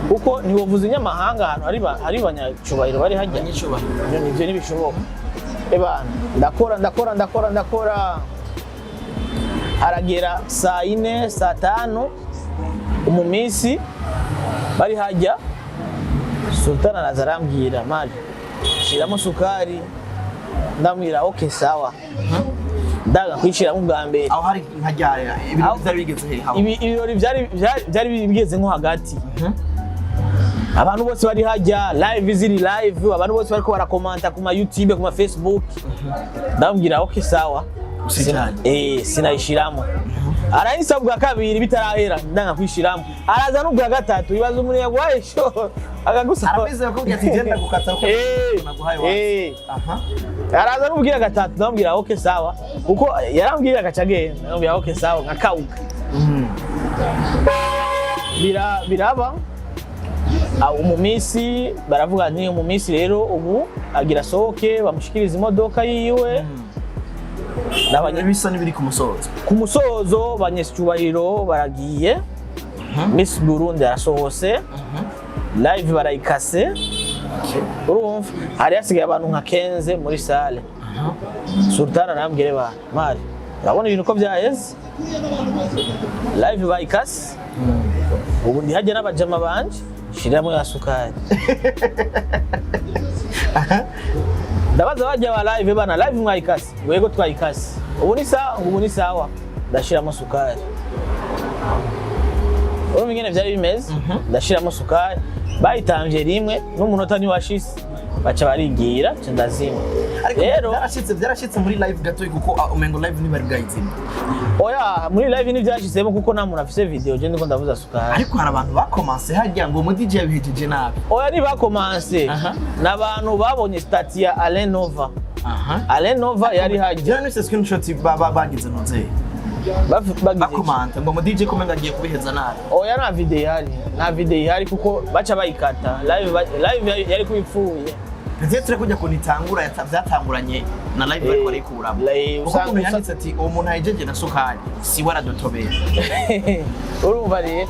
A: kuko ntiwovuza inyamahanga ahantu hari banyacubahiro bari hajya.
B: Abanyicubahiro.
A: Ibyo nivyo ntibishoboka. Ebana, ndakora, ndakora, ndakora, ndakora, haragera saa 4, saa 5, umumisi bari hajya, Sultan araza arambwira: "Mari, shiramo sukari." Ndamwira: "Okay, sawa." Ndaga kwishiramo bwa mbere.
B: Aho hari nka ryari ibintu byari bigeze he aho?
A: Ibirori byari bigeze nko hagati, abantu bose bari hajya, live ziri live, abantu bose bariko barakomanta ku ma YouTube, ku ma Facebook. Ndamubwira: "Okay, sawa."
B: Usijanye.
A: Sinayishiramo. Arayisaba ubwa kabiri bitarahera, ndanga kwishiramo. Araza n'ubwa gatatu. Ibaza umuntu yaguhaye show akagusaba.
B: Arabizi, akubwira ati: "Genda gukata uko naguhaye wawe."
A: Araza n'ubwira gatatu, ndamubwira: "Okay, sawa," kuko yarambwira agaca agenda. Ndamubwira: "Okay, sawa," nkakawuka. Biraba. Mu minsi baravuga nti mu minsi rero ubu agira asohoke, bamushikiriza imodoka yiwe.
B: Bisa n'ibiri ku musozo.
A: Ku musozo, banyecyubahiro baragiye, Miss Burundi arasohose, live barayikase. Urumva hari hasigaye abantu nka 15 muri salle. Sultan arambwira: "Ba mari, urabona ibintu ko byaheze, live bayikase, ubu ndi hajya n'abajama banje, shiramo ya sukari." Ndabaza bajya ba live: "Bana, live mwayikase?" Ngo: "Yego, twayikase." "Ubu ni sawa?" Ngo: "Ubu ni sawa." Ndashiramo sukari. Urumva ingene vyari bimeze. Ndashiramo sukari, bayitamvye rimwe n'umunota ntiwashise, baca barigira, nca ndazima.
B: Ariko
A: Rero
B: byarashitse muri live gato, kuko umengo live ntibari bwayizima.
A: Oya, muri live ntivyashizemo kuko nta muntu afise video. Je ndiko ndavuza sukari.
B: Ariko hari abantu bakomanse hajya ngo umu DJ yabihejeje nabi.
A: Oya, ntibakomanse. N'abantu babonye statut ya Alain Nova. Alain Nova yari hajya.
B: Jana nise screenshot bagize ntuze
A: Bagize iki?
B: Bakomanta ngo mu DJ ko agiye kubiheza nabi.
A: Oya, nta video ihari, nta video ihari kuko baca bayikata live. Live yari kubipfuye.
B: Peut-être kujya kuntu itangura byatanguranye na live bariko barayikuramo, kuko umuntu yanditse ati: "Uwo muntu ahejeje na sukari si we aradutobera."
A: Urumva rero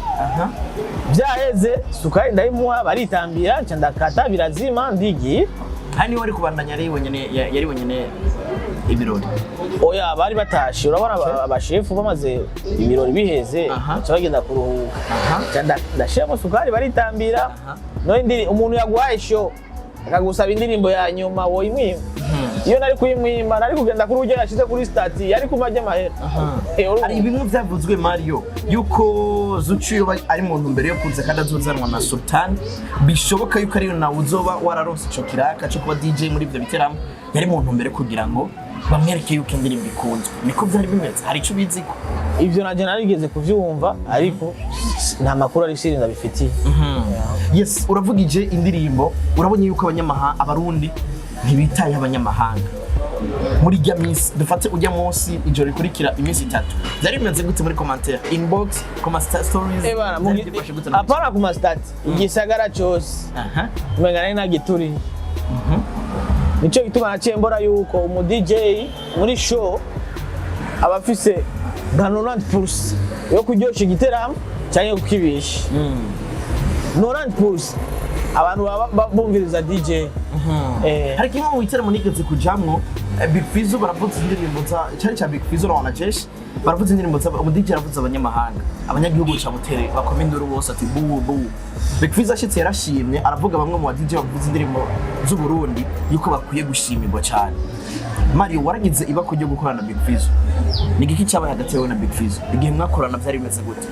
A: byaheze, sukari ndayimuha, baritambira, nca ndakata, birazima, ndigiye.
B: Hari niwe wari kubandanya yari wenyene ibirori?
A: Oya, bari batashe. Urabona abashefu bamaze ibirori biheze baca bagenda kuruhuka. Nca ndashiramo sukari, baritambira. No indiri umuntu yaguhaye show akagusaba indirimbo ya nyuma, woyimwima? Iyo nari kuyimwima, nari kugenda kuri urya yashize kuri statut, yari kumajya amahera. Urumva?
B: Hari bimwe byavuzwe, Mario, yuko Zucu yoba ari mu ntumbero yo kuza kandi azozanwa na Sultan. Bishoboka yuko ariyo nawe uzoba wararonse ico kiraka cyo kuba DJ muri ibyo biteramo, yari mu ntumbero kugira ngo bamwereke yuko indirimbo ikunzwe. Niko byari bimeze? Hari ico ubiziko?
A: Ivyo nanje narigeze kuvyumva, ariko nta makuru ari siri ndabifitiye.
B: Yes, uravugije indirimbo, urabonye yuko abanyamahanga, abarundi ntibitayeho abanyamahanga muri rya minsi. Dufate ujya munsi, ijoro rikurikira, iminsi 3, byari bimeze gute muri commentaire, inbox, ku ma stories?
A: Eh bana,
B: Byari byifashe gute?
A: Apana ku ma statut, igisagara cose umenga nari nagituriye. Nico gituma naciye mbona yuko umu DJ muri show aba afise nka 90% yo kuryosha igiteramo canke kukibisha. 90% abantu baba bumviriza DJ.
B: Hari kimwe mu biteramo nigeze kujamwo, Big Fizzo baravuza indirimbo za cyari cya Big Fizzo na Wanajeshi, baravuza indirimbo za umu DJ, aravuza abanyamahanga, abanyagihugu camutere bakoma induru bose ati: "Bu bu!" Big Fizzo ashitse yarashimye, aravuga bamwe mu ba DJ bavuza indirimbo z'u Burundi yuko bakwiye gushimirwa cyane. Mario, waragize ibako ryo gukorana na Big Fizzo. Ni igiki cyabaye hagati yawe na Big Fizzo igihe mwakorana? Byari bimeze gute?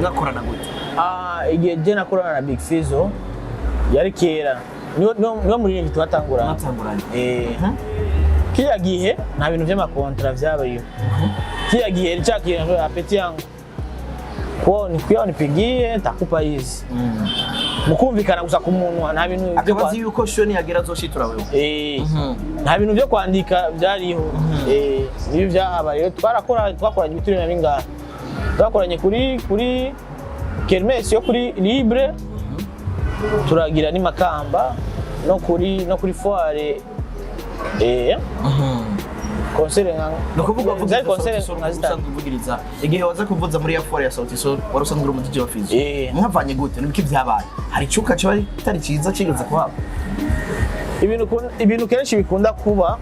B: Mwakorana gute?
A: Ah, igihe je nakorana na Big Fizzo yari kera, niwo muririmbyi twatangurana.
B: Mwatanguranye.
A: Kiriya gihe nta bintu vy'ama contrat vyabayeho. Kiriya gihe cya kintu apeti yangu Kwa nikuya unipigie, nitakupa hizi. Mukumvikana gusa ku munwa, nta bintu byo
B: Akaba azi yuko show niyagera azoshitura wewe.
A: Eh, nta bintu byo kwandika byariho. Eh, nibi byahabaye rero. Twarakora, twakoranye ibiturire na bingahe, twakoranye kuri kermesse yo kuri Libre, turagira ni Makamba no kuri foire, concert nka
B: Ni ukuvuga wavuga
A: zari concert nka zitanu.
B: Usanzwe uvugiriza, igihe waza kuvuza muri ya foire ya Sauti Sol, wari usanzwe uri umu DJ wa Fizzo?
A: Eh.
B: Mwavanye gute? Nibiki byabaye? Hari icuka kiba kitari cyiza kigeze kuhaba?
A: Ibintu kenshi bikunda kuba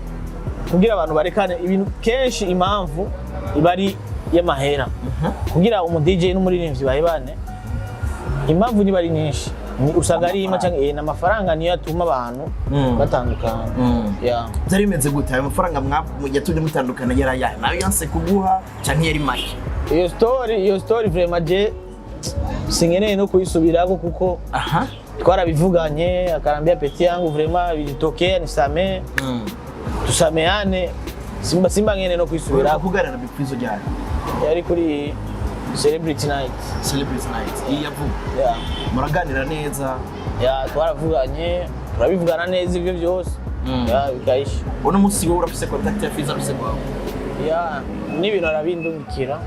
A: kugira abantu barekane, ibintu kenshi impamvu iba ari y'amahera. Kugira umu DJ n'umuririmbyi bahebane, impamvu niba ari nyinshi, usanga ari imwe canke n'amafaranga niyo atuma abantu batandukana. Yeah.
B: Byari bimeze gute? Ayo mafaranga yatumye mutandukana yari ayahe? Nayo yanse kuguha canke yari make?
A: Iyo story vraiment je sinkeneye no kuyisubirako kuko twarabivuganye, akarambia: "Petit yangu, vraiment vilitokea, nisamee, tusameane." Simba nkeneye no kuyisubirako.
B: Kuganira na Big Fizzo ryari?
A: Yari kuri Celebrity Night.
B: Celebrity Night iyi yavuga?
A: Yeah.
B: Muraganira neza?
A: Yeah, twaravuganye, turabivugana neza ibyo byose. Yeah, bikaisha.
B: Uno munsi wowe urafise contact ya Fizzo, afise kwawe?
A: Yeah, n'ibintu arabindungikira.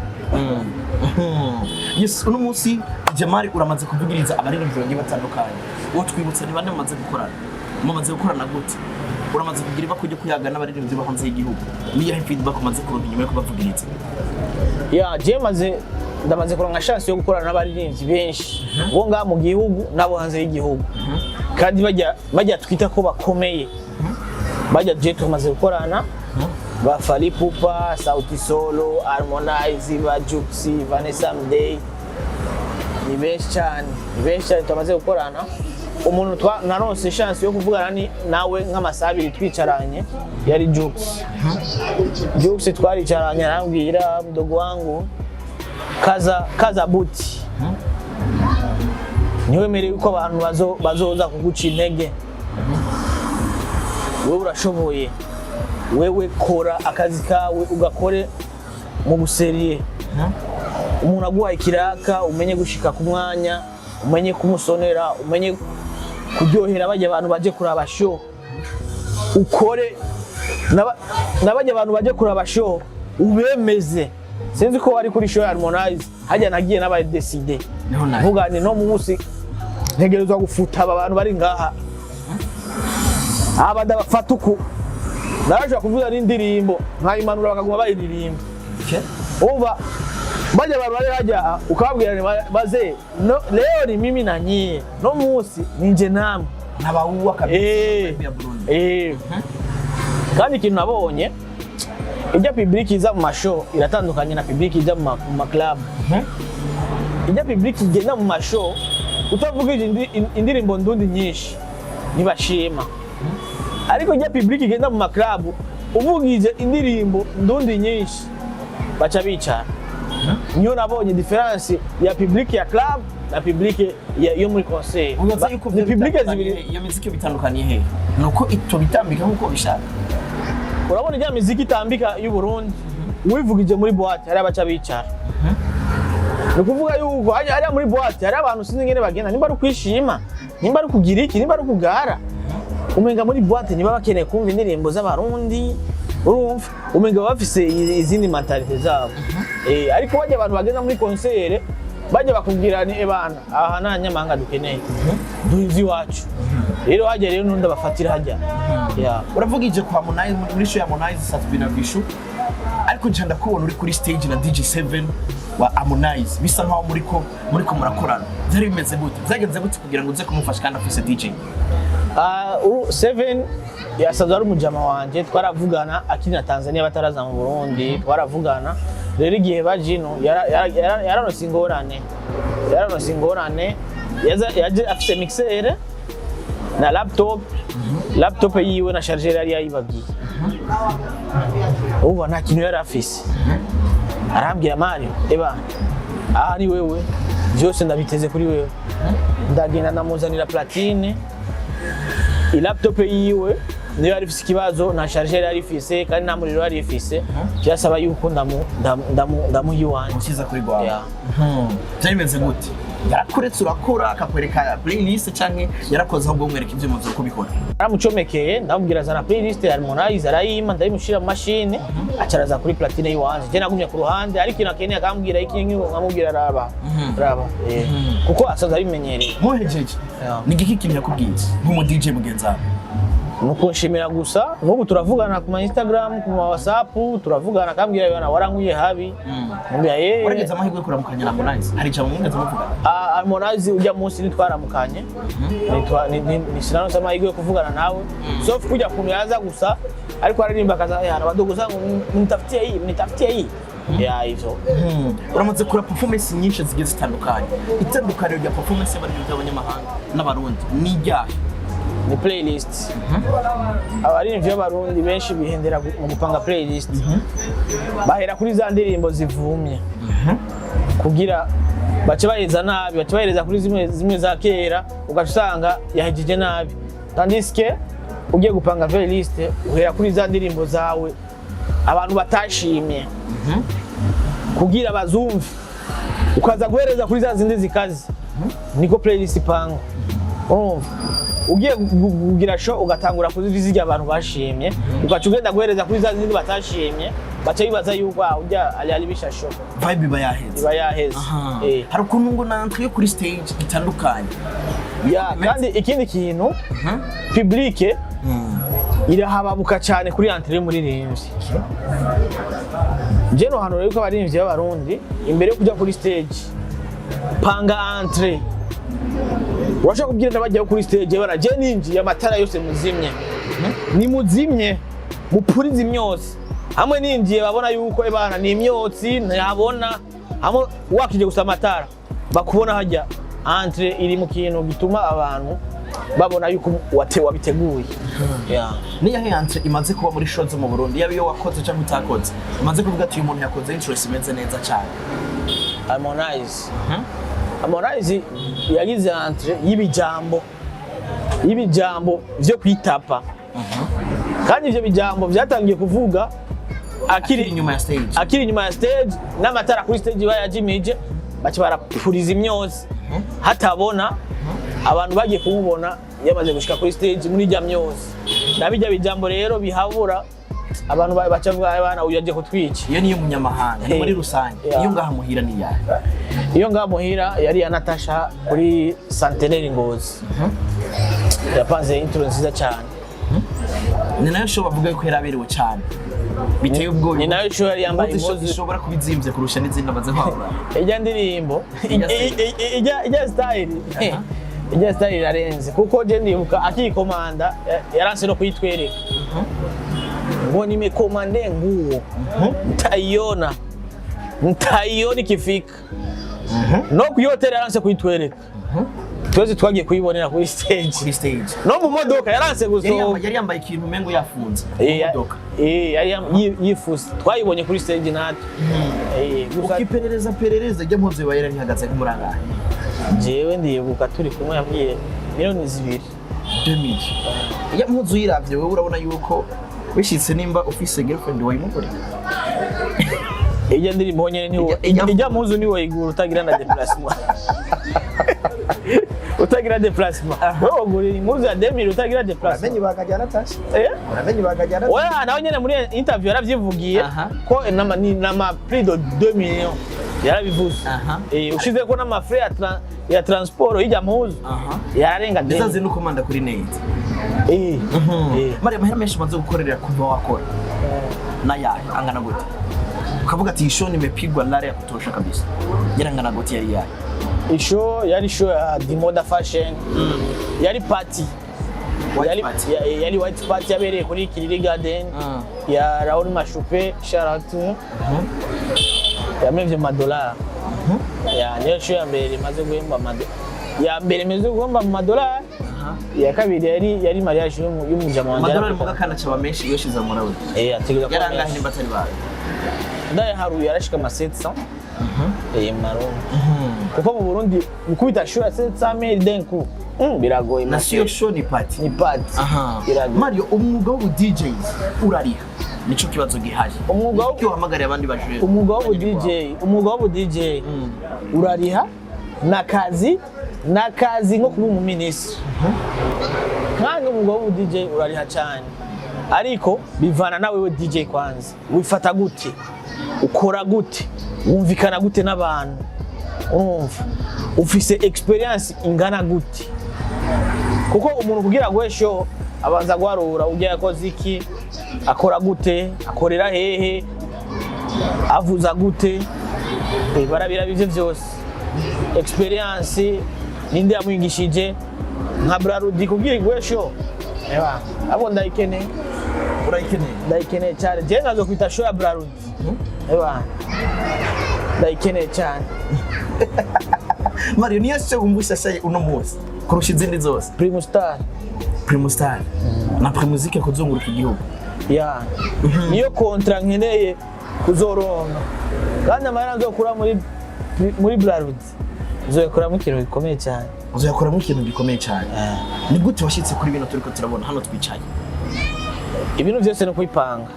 B: Yes, uno munsi Jamari uramaze kuvugiriza abaririmbyi bagiye batandukanye. Uwo twibutsa ni bande mumaze gukorana? Mumaze gukorana gute? Uramaze kugira ibako ryo kuyaga n'abaririmbyi bo hanze y'igihugu? Niyahe feedback umaze kuronka inyuma yo kubavugiriza?
A: Yeah, je maze ndamaze kuronka chance yo gukorana n'abaririmbyi benshi bo ngaha mu gihugu n'abo hanze y'igihugu, kandi bajya twita ko bakomeye, bajya je tumaze gukorana ba Fally Ipupa, Sauti Solo, Harmonize, ba Juxi, Vanessa Mdee, ni benshi cyane, ni benshi cyane tumaze gukorana. Umuntu naronse chance yo kuvugana ni nawe nk'amasaha 2 twicaranye yari Jux. Jux twaricaranye, arambwira: "Mdogo wangu, kaza kaza buti, ntiwemere yuko abantu bazoza kuguca intege. Wewe urashoboye, wewe kora akazi kawe ugakore mu buseriye. Umuntu aguhaye ikiraka, umenye gushika ku mwanya, umenye kumusonera, umenye kuryohera bajya abantu baje kuraba show, ukore nabajya abantu baje kuraba show ubemeze." Sinzi ko wari kuri show ya Harmonize hajya, nagiye n'aba décidé
B: Niho naje.
A: mvuga ni no munsi ntegerezwa gufuta aba bantu bari ngaha, aba ndabafata uku. Narashobora kuvuza n'indirimbo nkayimanura bakaguma bayiririmba. Umva, bajya abantu bari hajya ukababwira ni baze no, leo ni mimi na nyie, no munsi ninje namwe.
B: Ntabawuwa kabisa. Ya Burundi.
A: Eh. Kandi ikintu nabonye, ijya public iza mu mashow iratandukanye na public iza mu ma club. Ijya public igenda mu mashow, utavugije indirimbo ndundi nyinshi ntibashima, ariko ijya public igenda mu ma club, uvugije indirimbo ndundi nyinshi baca bicara. Niyo nabonye différence ya public ya club na public yo muri concert.
B: Ubaza yuko
A: Ni public zibiri.
B: Iyo miziki bitandukaniye hehe? Nuko ito bitambika nkuko bishaka?
A: Urabona ijya miziki itambika y'u Burundi, wivugije muri boîte hari abaca bicara. Ni ukuvuga yuko hariya muri boîte hari abantu sinzi ingene bagenda, nimba ari ukwishima, nimba ari ukugira iki, nimba ari ukugara, umenga muri boîte niba bakeneye kumva indirimbo z'Abarundi. Urumva umenga baba bafise izindi mentalité zabo. Ariko bajya abantu bagenda muri concert, bajya bakubwira ni ebana, aha nta nyamahanga dukeneye, duhize iwacu. Rero hajya rero nundi abafatira hajya. Yeah.
B: Uravugije kwa Harmonize, muri show ya Harmonize Sat-B na Vishu, ariko nca ndakubona uri kuri stage na DJ7 wa Harmonize, bisa nkaho muriko murakorana. Byari bimeze gute? Byagenze gute kugira ngo uze kumufasha kandi afise DJ?
A: Seven yasanzwe ari umujama wanje, twaravugana akiri na Tanzania bataraza mu Burundi, twaravugana. Rero igihe baje ino yaranose ingorane, yaranose ingorane. Yaje afise mixer na laptop, laptop yiwe na chargeur yari yayibagiye. Ubu nta kintu yari afise. Arambwira: "Mario, eba aha ni wewe, byose ndabiteze kuri wewe." Ndagenda ndamuzanira platine, ilaptop yiwe. Niyo yari ifise ikibazo, nta chargeur yari ifise kandi nta muriro yari ifise. Byasaba yuko ndamuha iwanje.
B: Ukiza kuri gwawe.
A: Yeah.
B: Byari bimeze gute? Yarakuretse urakora, akakwereka playlist, canke yarakoze ahubwo mwereka ivyuma vyo kubikora?
A: Naramucomekeye, ndamubwira zana playlist ya Harmonize, arayima, ndayimushira mu mashini, acaraza kuri platine yiwanje. Je nagumye ku ruhande, ariko ikintu akeneye akambwira iki, nkamubwira raba raba, kuko asanzwe abimenyereye.
B: Muhejeje,
A: Yeah.
B: ni igiki kintu yakubwiye nk'umu DJ mugenzi wawe?
A: Ni ukunshimira gusa. Nk'ubu turavugana ku ma Instagram, ku ma WhatsApp turavugana, akambwira bana warankuye habi. Nkambwira
B: Waragize amahirwe yo kuramukanya na Harmonize? Hari ijambo mwigeze muvugana?
A: Ah, Harmonize ujya munsi ntitwaramukanye. Ni sinanose amahirwe yo kuvugana nawe, sauf kujya kuntu yaza gusa ariko aririmba akaza yana badogo zangu, mnitafutie hii, mnitafutie hii ya ivyo.
B: Uramaze kura performance nyinshi zigiye zitandukanye. Itandukaniro rya performance y'abaririmbyi b'abanyamahanga n'Abarundi ni iryahe?
A: Ni playlist. Abaririmbyi b'Abarundi benshi bihendera mu gupanga playlist, bahera kuri za ndirimbo zivumye kugira bace baheza nabi, bace bahereza kuri zimwe zimwe za kera, ugaca usanga yahejeje nabi, tandis que ugiye gupanga playlist uhera kuri za ndirimbo zawe abantu batashimye kugira bazumve, ukaza guhereza kuri za zindi zikaze. Niko playlist ipangwa. Urumva ugiye kugira show, ugatangura kuri zirya abantu bashimye, ugaca ugenda guhereza kuri za zindi batashimye, baca bibaza yuko ah, ujya aliharibisha show.
B: Vibe iba yaheze.
A: Iba yaheze.
B: Aha.
A: Eh.
B: Hari ukuntu ngo na entrée yo kuri stage itandukanye.
A: Ya, kandi ikindi kintu, public irahababuka cyane kuri entrée y'umuririmbyi. Je no hano rero ko abaririmbyi b'Abarundi, imbere yo kujya kuri stage, panga entrée. Urashobora kubwira n'abajya kuri stage bara je ninjiye, amatara yose muzimye, ni muzimye, mupurize imyotsi, hamwe ninjiye babona yuko ebana ni imyotsi ntabona, hamwe wakije gusa amatara bakubona hajya. Entrée iri mu kintu gituma abantu babona yuko wabiteguye. Yeah.
B: Niyo entrée imaze kuba muri show zo mu Burundi, yaba iyo wakoze cyangwa utakoze, imaze kuvuga ati uyu muntu yakoze entrance imeze neza cyane?
A: Harmonize. Harmonize yagize entrée y'ibijambo vyo kwitapa, kandi ivyo bijambo vyatangiye kuvuga akiri
B: akiri inyuma ya stage.
A: Akiri inyuma ya stage, n'amatara kuri stage bayajimije, baca barapuriza imyotsi hatabona. Abantu bagiye kumubona yamaze gushika kuri stage muri irya myotsi na bijya bijambo rero bihabura abantu, baca bavuga abana uyu yaje kutwica.
B: Iyo niyo munyamahanga, ni muri rusange. Iyo ngaha muhira ni iyahe?
A: Iyo ngaha muhira yari iya Natasha kuri Centenaire Ngozi. Yapanze intro nziza cyane.
B: Ni nayo show bavuga yuko yaraberewe cyane biteye ubwoba.
A: Ni nayo show yari yambaye
B: impuzu
A: impuzu
B: ishobora kuba izimvye kurusha n'izindi amaze kwambara.
A: Ijya ndirimbo
B: Ijya style.
A: ijya style, ijya style irarenze, kuko je ndibuka akikomanda yaranse no kuyitwereka ngo nimekomande nguo, mtaiona, mtaiona ikifika. No kuyotera yaranse kuyitwereka, twese twagiye kuyibonera kuri stage.
B: Kuri stage.
A: No mu modoka yaranse
B: yari
A: gusohoka.
B: yambaye, yari yambaye ikintu umengo yafunze mu modoka.
A: Yari yifuse, twayibonye kuri stage natwe. Gusa
B: Ukiperereza perereza, ijya mpuzu iba yarihagaze nk'umurangahe?
A: Jewe ndibuka turi kumwe yambwiye miliyoni 2.
B: 2000. Ijya mpuzu uyiravye wewe, urabona yuko wishitse nimba ufise girlfriend wayimugurira?
A: Ijya ndirimbo nyene niwo ijya mpuzu niwo igura utagira na déplacement, utagira déplacement. Wewe ugurira impuzu ya 2000 utagira déplacement?
C: Uramenye ibanga rya Natasha?
A: Eh?
C: Uramenye ibanga rya Natasha?
A: Oya, nawe nyene muri interview yaravyivugiye ko nama plus de 2 millions yarabivuze. Eh, ushize ko n'ama frais ya transport y'ijya mpuzu yararenga
B: Ndetse
A: 2000.
B: azi no komanda kuri neza.
A: Eh.
B: Mariya, amahera menshi umaze gukorera kuva wakora n'ayahe? Angana gute ukavuga ati iyi show nimepigwa lare ya kutosha kabisa? Yarangana gute? Yari yahe?
A: Ishow yari show ya Dimoda Fashion, yari party.
B: White
A: Yari,
B: party.
A: Yari white party yabereye kuri Kiriri Garden ya Raoul Mashupe, shout out to yamevye amadolari. Ya niyo show ya mbere imaze guhemba ya mbere imaze guhemba mu madolari. Iya kabiri yari mariage y'umujama wanje.
B: Amadolari muga kandi acaba menshi iyo shize muri we.
A: Eh, ategereza kuba
B: Yarangahe
A: menshi.
B: nimba atari bawe?
A: Ndayaharuye yarashika ama 700 marundi, kuko mu Burundi gukubita show ya 700 mille d'un coup. Biragoye.
B: Na siyo show, ni party.
A: Ni party.
B: Aha.
A: Biragoye.
B: Mario, umwuga w'ubu DJs urariha? Nico kibazo gihari. Icyo uhamagariye abandi bajene?
A: Umwuga w'ubu DJ urariha, nakazi nko kuba umuminisitiri, kandi umwuga w'ubu DJ urariha cyane, ariko bivana nawe we DJ kwanza wifata gute, ukora gute, wumvikana gute n'abantu, urumva ufise experience ingana gute, kuko umuntu kugira aguhe show abanza guharura ugiye yakoze iki, akora gute, akorera hehe, avuza gute. Barabiraba ivyo vyose, experience, ninde yamwigishije. Nka Brarudi kugira iguhe show, eba abo ndayikeneye.
B: Urayikeneye?
A: Ndayikeneye cyane. Je nkazo kwita show ya Brarudi, eba ndayikeneye cyane.
B: Mario, niyo show wumva ushashaye uno munsi kurusha izindi zose?
A: Primo Star.
B: Primo Star na Primusic kuzunguruka igihugu.
A: Ya, niyo contrat nkeneye kuzoronka, kandi amahera nzokura muri Brarudi nzoyakuramo ikintu gikomeye cyane.
B: Uzayakuramo ikintu gikomeye cyane. Ni gute washyitse kuri bino turiko turabona hano twicaye?
A: Ibintu byose ni kwipanga,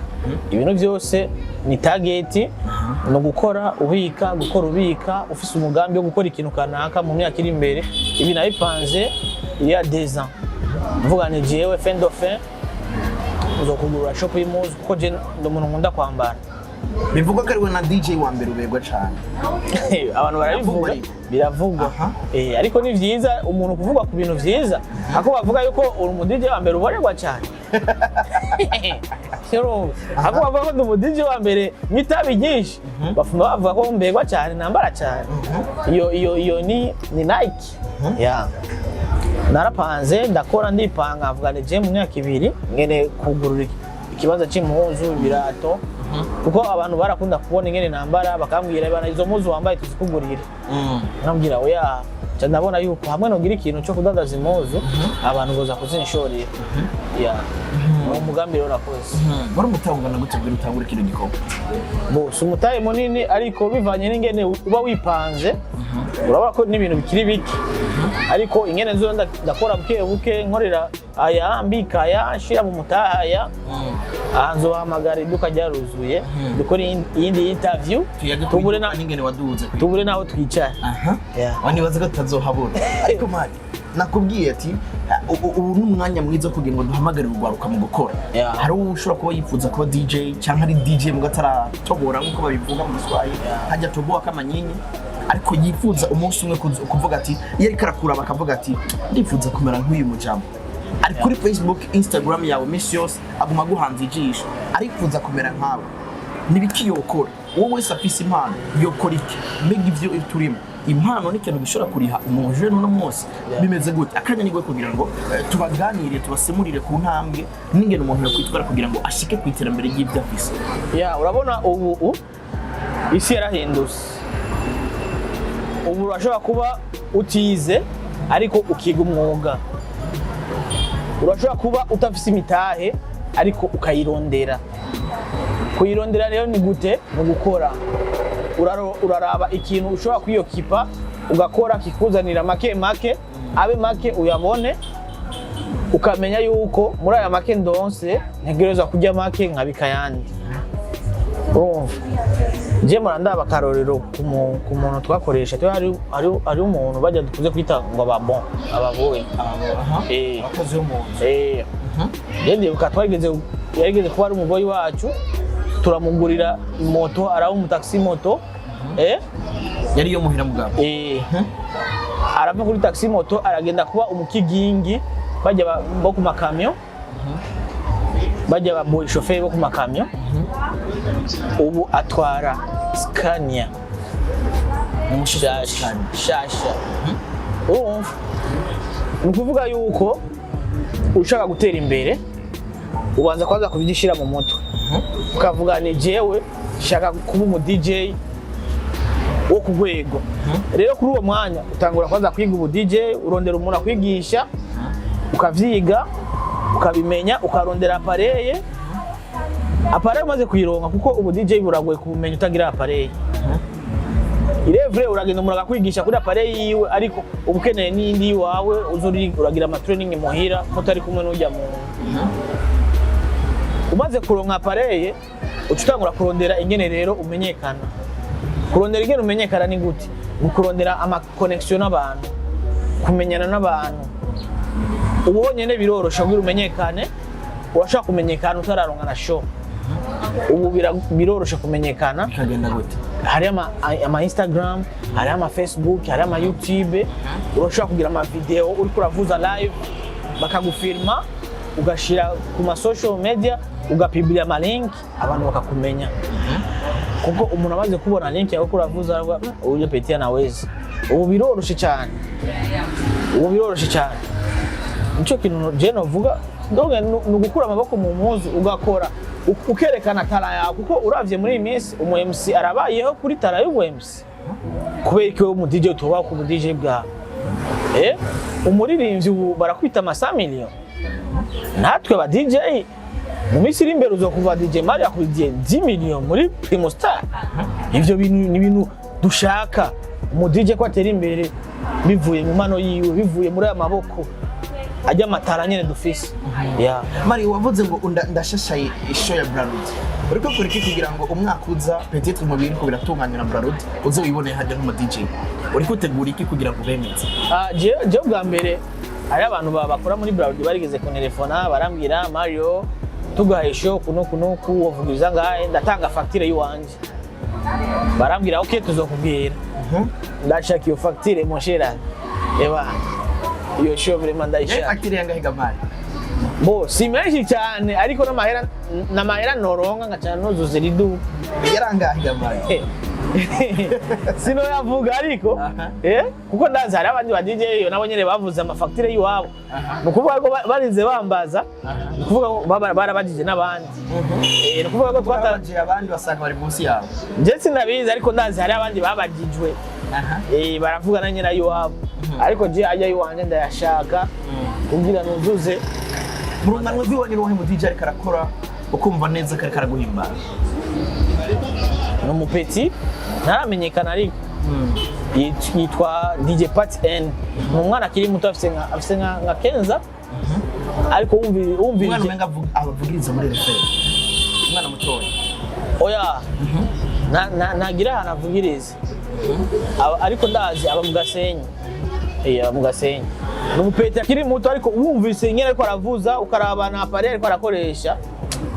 A: ibintu byose ni target, ni ugukora ubika, gukora ubika, ufise umugambi wo gukora ikintu kanaka mu myaka iri imbere. Ibi nabipanze il y a 2 ans, mvuga ni jewe fin de fin nzokugurura shop y'impuzu, kuko je ndi umuntu nkunda kwambara.
B: Bivugwa ko ariwe na DJ wa mbere uberwa cyane.
A: Abantu barabivuga.
B: Biravugwa ariko.
A: Biravugwa. Ariko ni vyiza umuntu kuvuga ku bintu vyiza, ako bavuga yuko uri umu DJ wa mbere uborerwa cyane. Urumva, ako bavuga ko ndi umu DJ wa mbere mw'itabi ryinshi, bafuma bavuga ko mberwa cyane, nambara cyane. Iyo ni Nike ya narapanze, ndakora, ndipanga, mvuga ni je mu myaka 2 ngene kugurura ikibanza c'impuzu, ibirato, kuko abantu barakunda kubona ingene nambara, bakambwira: "Bana, izo mpuzu wambaye tuzikugurire." Nkambwira: "Oya." Nca ndabona yuko hamwe nogira ikintu cyo kudandaza impuzu, abantu boza kuzinshorera. Ya, uwo mugambi rero nakoze.
B: Wari umutangana gute kugira utangure kino gikorwa?
A: Bo si umutahe munini, ariko bivanye n'ingene uba wipanze, urabona ko n'ibintu bikiri bike, ariko ingene nzo ndakora buke buke, nkorera aya, mbika aya, nshira mu mutahe aya. Aha nzobahamagara iduka ryaruzuye, dukore iyindi interview.
B: Tuyage.
A: Tubure na
B: n'ingene waduze.
A: Tubure naho twicara.
B: Aha.
A: Yeah.
B: Wanibaza ko tutazohabura, ariko mari nakubwiye ati ubu ni umwanya mwiza wo kugira ngo duhamagare urwaruka mu gukora. Hari uwo ushobora kuba yifuza kuba DJ cyangwa ari DJ mu ataratobora nk'uko babivuga mu Giswahili, hajya toboa kama nyinyi, ariko yifuza umunsi umwe kuvuga ati iyo ariko arakura bakavuga ati: "Ndifuza kumera nk'uyu mujambo ari kuri Facebook, Instagram yawe." Iminsi yose aguma aguhanze ijisho, arifuza kumera nkawe. Nibiki yokora? Uwo wese afise impano yokora iki? Mbega ivyo turimo, impano ni ikintu gishobora kuriha umuntu jeune uno munsi? Bimeze gute? Akanya nigwe kugira ngo tubaganire, tubasemurire ku ntambwe n'ingene umuntu yokwitwara kugira ngo ashike ku iterambere ry'ibyo afise.
A: Ya, urabona ubu isi yarahindutse. Ubu urashobora kuba utize ariko ukiga umwuga, urashobora kuba utafise imitahe ariko ukayirondera. Kuyirondera rero ni gute? Mu gukora. Uraraba ikintu ushobora kwiyokipa, ugakora kikuzanira make make, abe make uyabone, ukamenya yuko muri aya make ndonse ntegerezwa kurya make nkabika ayandi. Urumva, je mpora ndaba akarorero ku muntu twakoresha twe, hari umuntu bajya dukunze kwita ngo ababon, ababoyi.
B: Abakozi bo mu nzu.
A: Je ndibuka twageze, yarigeze kuba ari umuboyi wacu, turamugurira moto, araba umutaxi moto.
B: Yari yo muhira mugabo?
A: Arava kuri taxi moto, aragenda kuba umukigingi, bajya bo ku makamyo, bajya ba boy shoferi bo ku makamyo. Ubu atwara Scania shasha shasha. Urumva, ni ukuvuga yuko ushaka gutera imbere ubanza kwanza kubyishyira mu mutwe, ukavuga ni jewe shaka kuba umu DJ wo ku rwego. Rero kuri uwo mwanya utangura kwanza kwiga ubu DJ, urondera umuntu akwigisha, ukavyiga, ukabimenya, ukarondera appareil. Appareil umaze kuyironka, kuko ubu DJ buragoye kubumenya utagira appareil. Irevure uragenda umuntu akakwigisha kuri appareil yiwe, ariko uba ukeneye n'indi iwawe uzuri uragira ama training muhira mutari kumwe n'ujya muntu. Umaze kuronka appareil, uca utangura kurondera ingene rero umenyekana. Kurondera ingene umenyekana ni gute? Ni kurondera ama connection n'abantu, kumenyana n'abantu. Ubu honyene birorosha kugira umenyekane. Urashobora kumenyekana utararonka na show. Ubu biroroshe kumenyekana.
B: Bikagenda gute?
A: Hari ama Instagram, hari ama Facebook, hari ama YouTube. Urashobora kugira ama video uriko uravuza live, bakagufilma, ugashira ku ma social media, ugapublia ama link, abantu bakakumenya, kuko umuntu amaze kubona link yawe ko uravuza aravuga: "Uyu petit anaweza." Ubu biroroshe cyane, ubu biroroshe cyane. Nico kintu je novuga. Donc ni ugukura amaboko mu mpuzu, ugakora, ukerekana talent yawe, kuko uravye muri iyi minsi umu MC arabayeho kuri talent y'umu MC. Kubera iki wewe umu DJ utobaho ku mu DJ bwawe? Umuririmbyi ubu barakwita ama 100 million. Natwe aba DJ mu minsi iri imbere uzokuva DJ Mario akuriye 10 million muri Primo Star. Ivyo bintu ni ibintu dushaka, umu DJ ko atera imbere bivuye mu mano yiwe, bivuye muri aya maboko ajya amatara nyene dufise, yeah.
B: Mari, wavuze ngo ndashashaye ishow ya Brarudi. Uriko kora iki kugira ngo umwaka uza, peut-être mu bintu biratunganywa na Brarudi, uze wiboneye hajya nk'umu DJ? Uriko utegura iki kugira ngo ubemeze?
A: Ah, jewe bwa mbere hari abantu bakora muri Brarudi barigeze kuntelefona, barambwira: "Mario, tugahaye show kuno kunuku, wovugiriza ngahe?" Ndatanga facture yiwanje, barambwira: "Ok, tuzokubwira." Ndashaka iyo facture, mon cher. Eba iyo show vraiment
B: Yari
A: ndayishaka.
B: Facture yangahe gamari?
A: Bo si menshi cyane, ariko n'amahera noronka nkaca nuzuza iri duka.
B: Yarangahe gamari?
A: Sinoyavuga, ariko kuko ndazi hari abandi ba DJ nabo nyene bavuze amafacture y'iwabo. Ni ukuvuga ko barinze bambaza, ni ukuvuga ko barabajije n'abandi. Ni ukuvuga ko twata
B: Twabajije abandi basanga bari munsi yawe.
A: Nje sinabizi, ariko ndazi hari abandi babajijwe. Baravuga na nyina y'iwabo, ariko je ajya iwanje ndayashaka kugira nuzuze.
B: Mu rungano rw'iwanyu n'uwahe mu DJ ariko arakora ukumva neza ko ariko araguhimbara?
A: Ni umupetit ntaramenyekana, ariko yitwa DJ Pat N. Ni umwana akiri muto, afise nka Kenza, ariko
B: Umwana
A: wumvirije
B: umenga avugiriza muri referi, umwana mutoya?
A: Oya, ntagira ahantu avugiriza. Ariko ndazi aba mu Gasenyi. Aba mu Gasenyi. Ni umupetit akiri muto, ariko wumvise ingene ariko aravuza, ukaraba na appareil ariko arakoresha,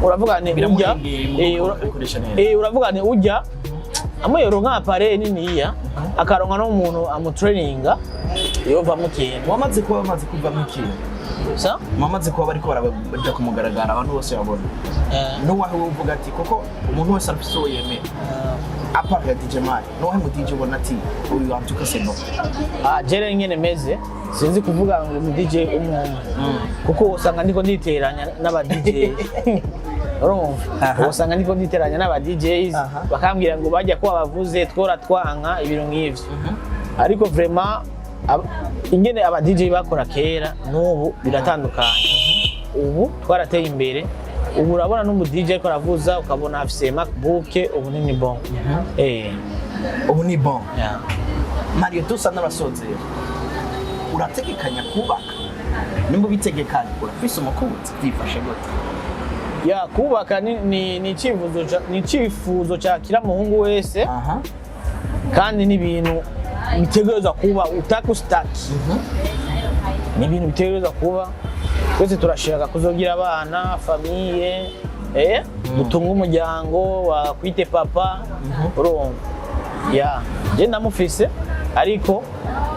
A: uravuga ni ujya
B: Biramurengeye mu kubikoresha neza.
A: Uravuga ni ujya amuyero nka appareil niniya, akaronka n'umuntu amutraininga, yovamo ikintu.
B: Wamaze kuba bamaze kuvamo ikintu?
A: Sa?
B: Wamaze kuba bariko baraja ku mugaragaro, abantu bose babona, n'uwahe wowe uvuga ati, kuko umuntu wese arafise uwo yemera, à part ya DJ Mari, n'uwahe mu DJ ubona ati uyu en tout cas c'est bon?
A: Ah, jere nyene meze sinzi kuvuga ngo mu DJ umwe umwe, kuko usanga ndiko nditeranya n'aba DJ, urumva? Usanga ndiko nditeranya n'aba DJs, bakambwira ngo bajya ko bavuze twora twanka ibintu nk'ivyo. Ariko vraiment ingene aba DJ bakora kera n'ubu biratandukanye. Ubu twarateye imbere. Ubu urabona n'umu DJ ariko aravuza, ukabona afise MacBook. Ubu ni bon.
B: Ubu ni bon.
A: Yeah.
B: Mario, dusa n'abasozera. Urategekanya kubaka? Nimba ubitegekanya, urafise umukunzi? Byifashe gute?
A: Ya, kubaka ni icyifuzo cya kila muhungu wese, kandi ni ibintu bitegerezwa kuba, utaka usitaki, ni ibintu bitegerezwa kuba. Twese turashaka kuzogira abana, famille, dutunge umuryango, wakwite papa, urumva? Ya, je ndamufise, ariko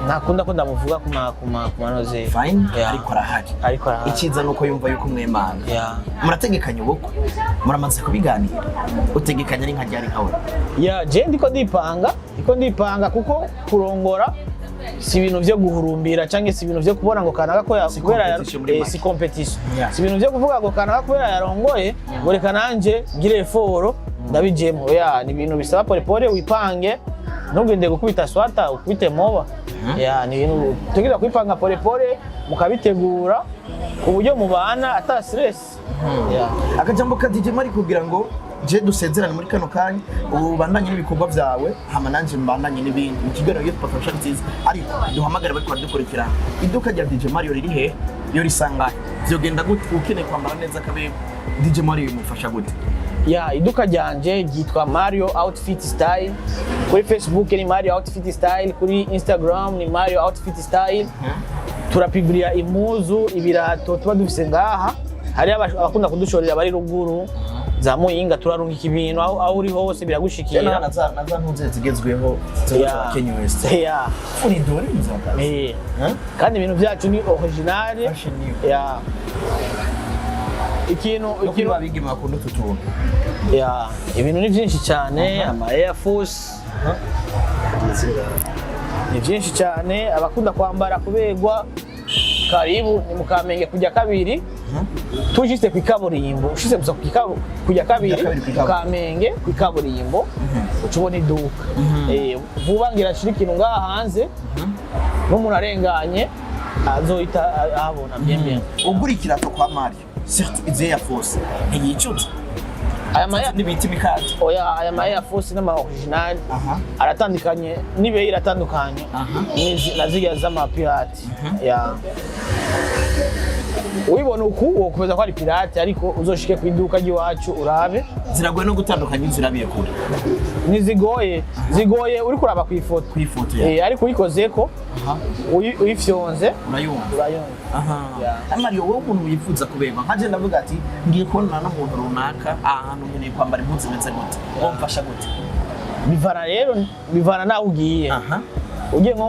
A: ntakunda ko ndamuvuga ku manoze.
B: Fine.
A: Yeah.
B: Ariko arahari?
A: Ariko arahari.
B: Icyiza ni uko yumva yuko umwemana.
A: Ya.
B: Murategekanya ubukwe? Muramaze kubiganira? Utegekanya ari nka ryari nkawe?
A: Ya, je ndiko ndipanga, kuko kurongora si ibintu vyo guhurumbira cyangwa si ibintu vyo kubona ngo kanaka ko
B: Si
A: kubera
B: competition muri make.
A: Si competition.
B: Yeah.
A: Si ibintu vyo kuvuga ngo kanaka kubera yarongoye ngo reka nanje ngire effort ndabijemo. Ya, ni ibintu bisaba pole pole, wipange, ntugende gukubita swata ukubite moba. Ya, ni ibintu tugira kwipanga pole pole, mukabitegura ku buryo mubana ata stress. Ya.
B: Akajambo ka DJ Mari kugira ngo Je dusezerane muri kano kanya, ubandanye n'ibikorwa byawe, hama nanje mbandanye n'ibindi mu kiganiro Youth Potentialities. Ariko duhamagare bariko baradukurikirana: iduka rya DJ Mario riri he? Yo risangahe? Vyogenda gute ukeneye kwambara neza akabego? DJ Mario bimufasha gute?
A: Ya, iduka ryanje ryitwa Mario Outfit Style. Kuri Facebook ni Mario Outfit Style, kuri Instagram ni Mario Outfit Style. Turapibirira impuzu, ibirato tuba dufise ngaha. Hari abakunda kudushorera bari ruguru za Muyinga, turarungika ibintu aho uri hose biragushikira.
B: Naza ntuze zigezweho za Kanye West. Furidori muzakazi.
A: Kandi ibintu byacu ni original.
B: Fashion new.
A: Ya, ikintu
B: No kuri
A: ikintu
B: babigeme bakunda utu tuntu.
A: Ya, ibintu ni byinshi cyane, ama Air Force ni byinshi cyane. Abakunda kwambara kuberwa, karibu, ni mu Kamenge kujya kabiri, tujise ku ikaburimbo, ushyize gusa kujya kabiri.
B: Kujya kabiri
A: Mu
B: kw'ikaburimbo.
A: Kamenge ku ikaburimbo uca ubona iduka. Vuba ngira nshire ikintu ngaha hanze, n'umuntu arenganye azohita ahabona bien bien.
B: Ugura ikirato kwa Mario, surtout izi Air Force, ntiyicuza?
A: Aya ma
B: N'ibiti bikaza.
A: Oya, aya ma Air Force n'ama original aratandukanye, n'ibeyi iratandukanye. Na ziriya z'amapirate ya ubibona uku wokomeza ko ari pirate, ariko uzoshike ku iduka ry'iwacu urabe.
B: Ziragoye no gutandukanya zirabiye kure.
A: Ntizigoye, zigoye uri kuraba ku ifoto.
B: Ku ifoto ya
A: Ariko uyikozeko, uyifyonze,
B: urayumva.
A: Urayumva. Yeah.
B: Mario, wowe umuntu wifuza kuberwa nka je, ndavuga ati ngiye kubonana n'umuntu runaka ahantu, nkeneye kwambara impuzu imeze gute, wowe mfasha gute?
A: Bivana rero, bivana naho ugiye. Ugiye nko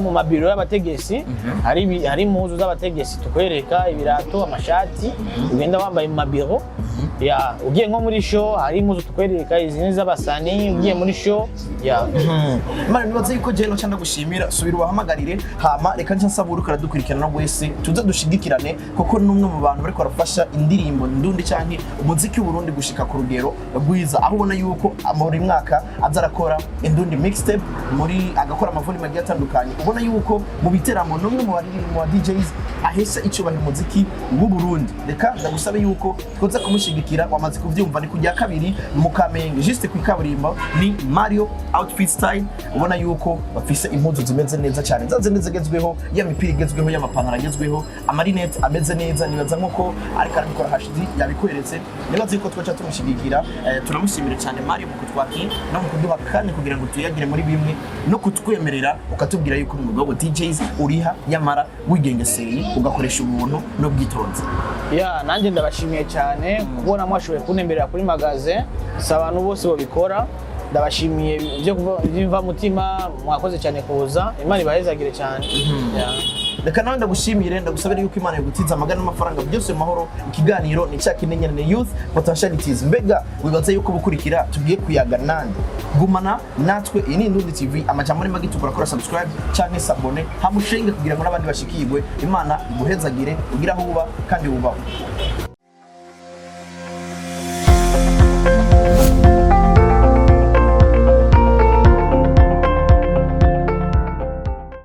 A: mu mabiro y'abategetsi, hari impuzu z'abategetsi tukwereka, ibirato, amashati ugenda wambaye mu mabiro ya. Ugiye nko muri show, hari impuzu tukwereka, izi ni z'abasani ugiye muri show ya.
B: Mario, nibaze yuko jewe noca ndagushimira, subira ubahamagarire, hama reka nca nsaba uriko aradukurikirana wese tuze dushigikirane, kuko ni umwe mu bantu bariko barafasha indirimbo ndundi canke umuziki w'Uburundi gushika ku rugero rwiza, aho ubona yuko muri mwaka aza arakora indundi mixtape, muri agakora amavolume agiye atandukanye. Ubona yuko mu biteramo n'umwe mu baririmbyi, mu ba DJs ahesha icubahiro umuziki w'u Burundi. Reka ndagusabe yuko twoza kumushigikira. Wamaze kuvyumva, ni kujya kabiri mu Kamenge, juste ku ikaburimbo, ni Mario Outfit Style. Ubona yuko bafise impuzu zimeze neza cyane, za zindi zigezweho, ya mipira igezweho, y'amapantaro agezweho, amarinete ameze neza. Nibaza nkuko ariko arabikora HD yabikweretse, nibaza yuko twaca tumushigikira. Turamushimira cyane Mario mu kutwakira no mu kuduha kandi kugira ngo tuyagire muri bimwe no kutwemerera ukatubwira yuko umwuga wa DJs uriha, yamara wigengeseye, ugakoresha ubuntu n'ubwitonzi.
A: Ya, nanjye ndabashimiye cyane kubona mwashoboye kuntemberera kuri magasin. Si abantu bose babikora. Ndabashimiye ibyo by'imvamutima, mwakoze cyane kuza. Imana ibahezagire cyane. Ya.
B: Reka nawe ndagushimire, ndagusabire yuko Imana yagutiza amagana n'amafaranga byose mu mahoro. Ikiganiro ni cya kintu nyene, Youth Potentialities. Mbega wibaza yuko bukurikira tugiye kuyaga nande? Gumana natwe, iyi ni Indundi TV. Amajambo ari magi, tukora subscribe canke s'abonner, hamushinge kugira ngo n'abandi bashikirwe. Imana iguhezagire, ugire aho uba kandi wubahwe.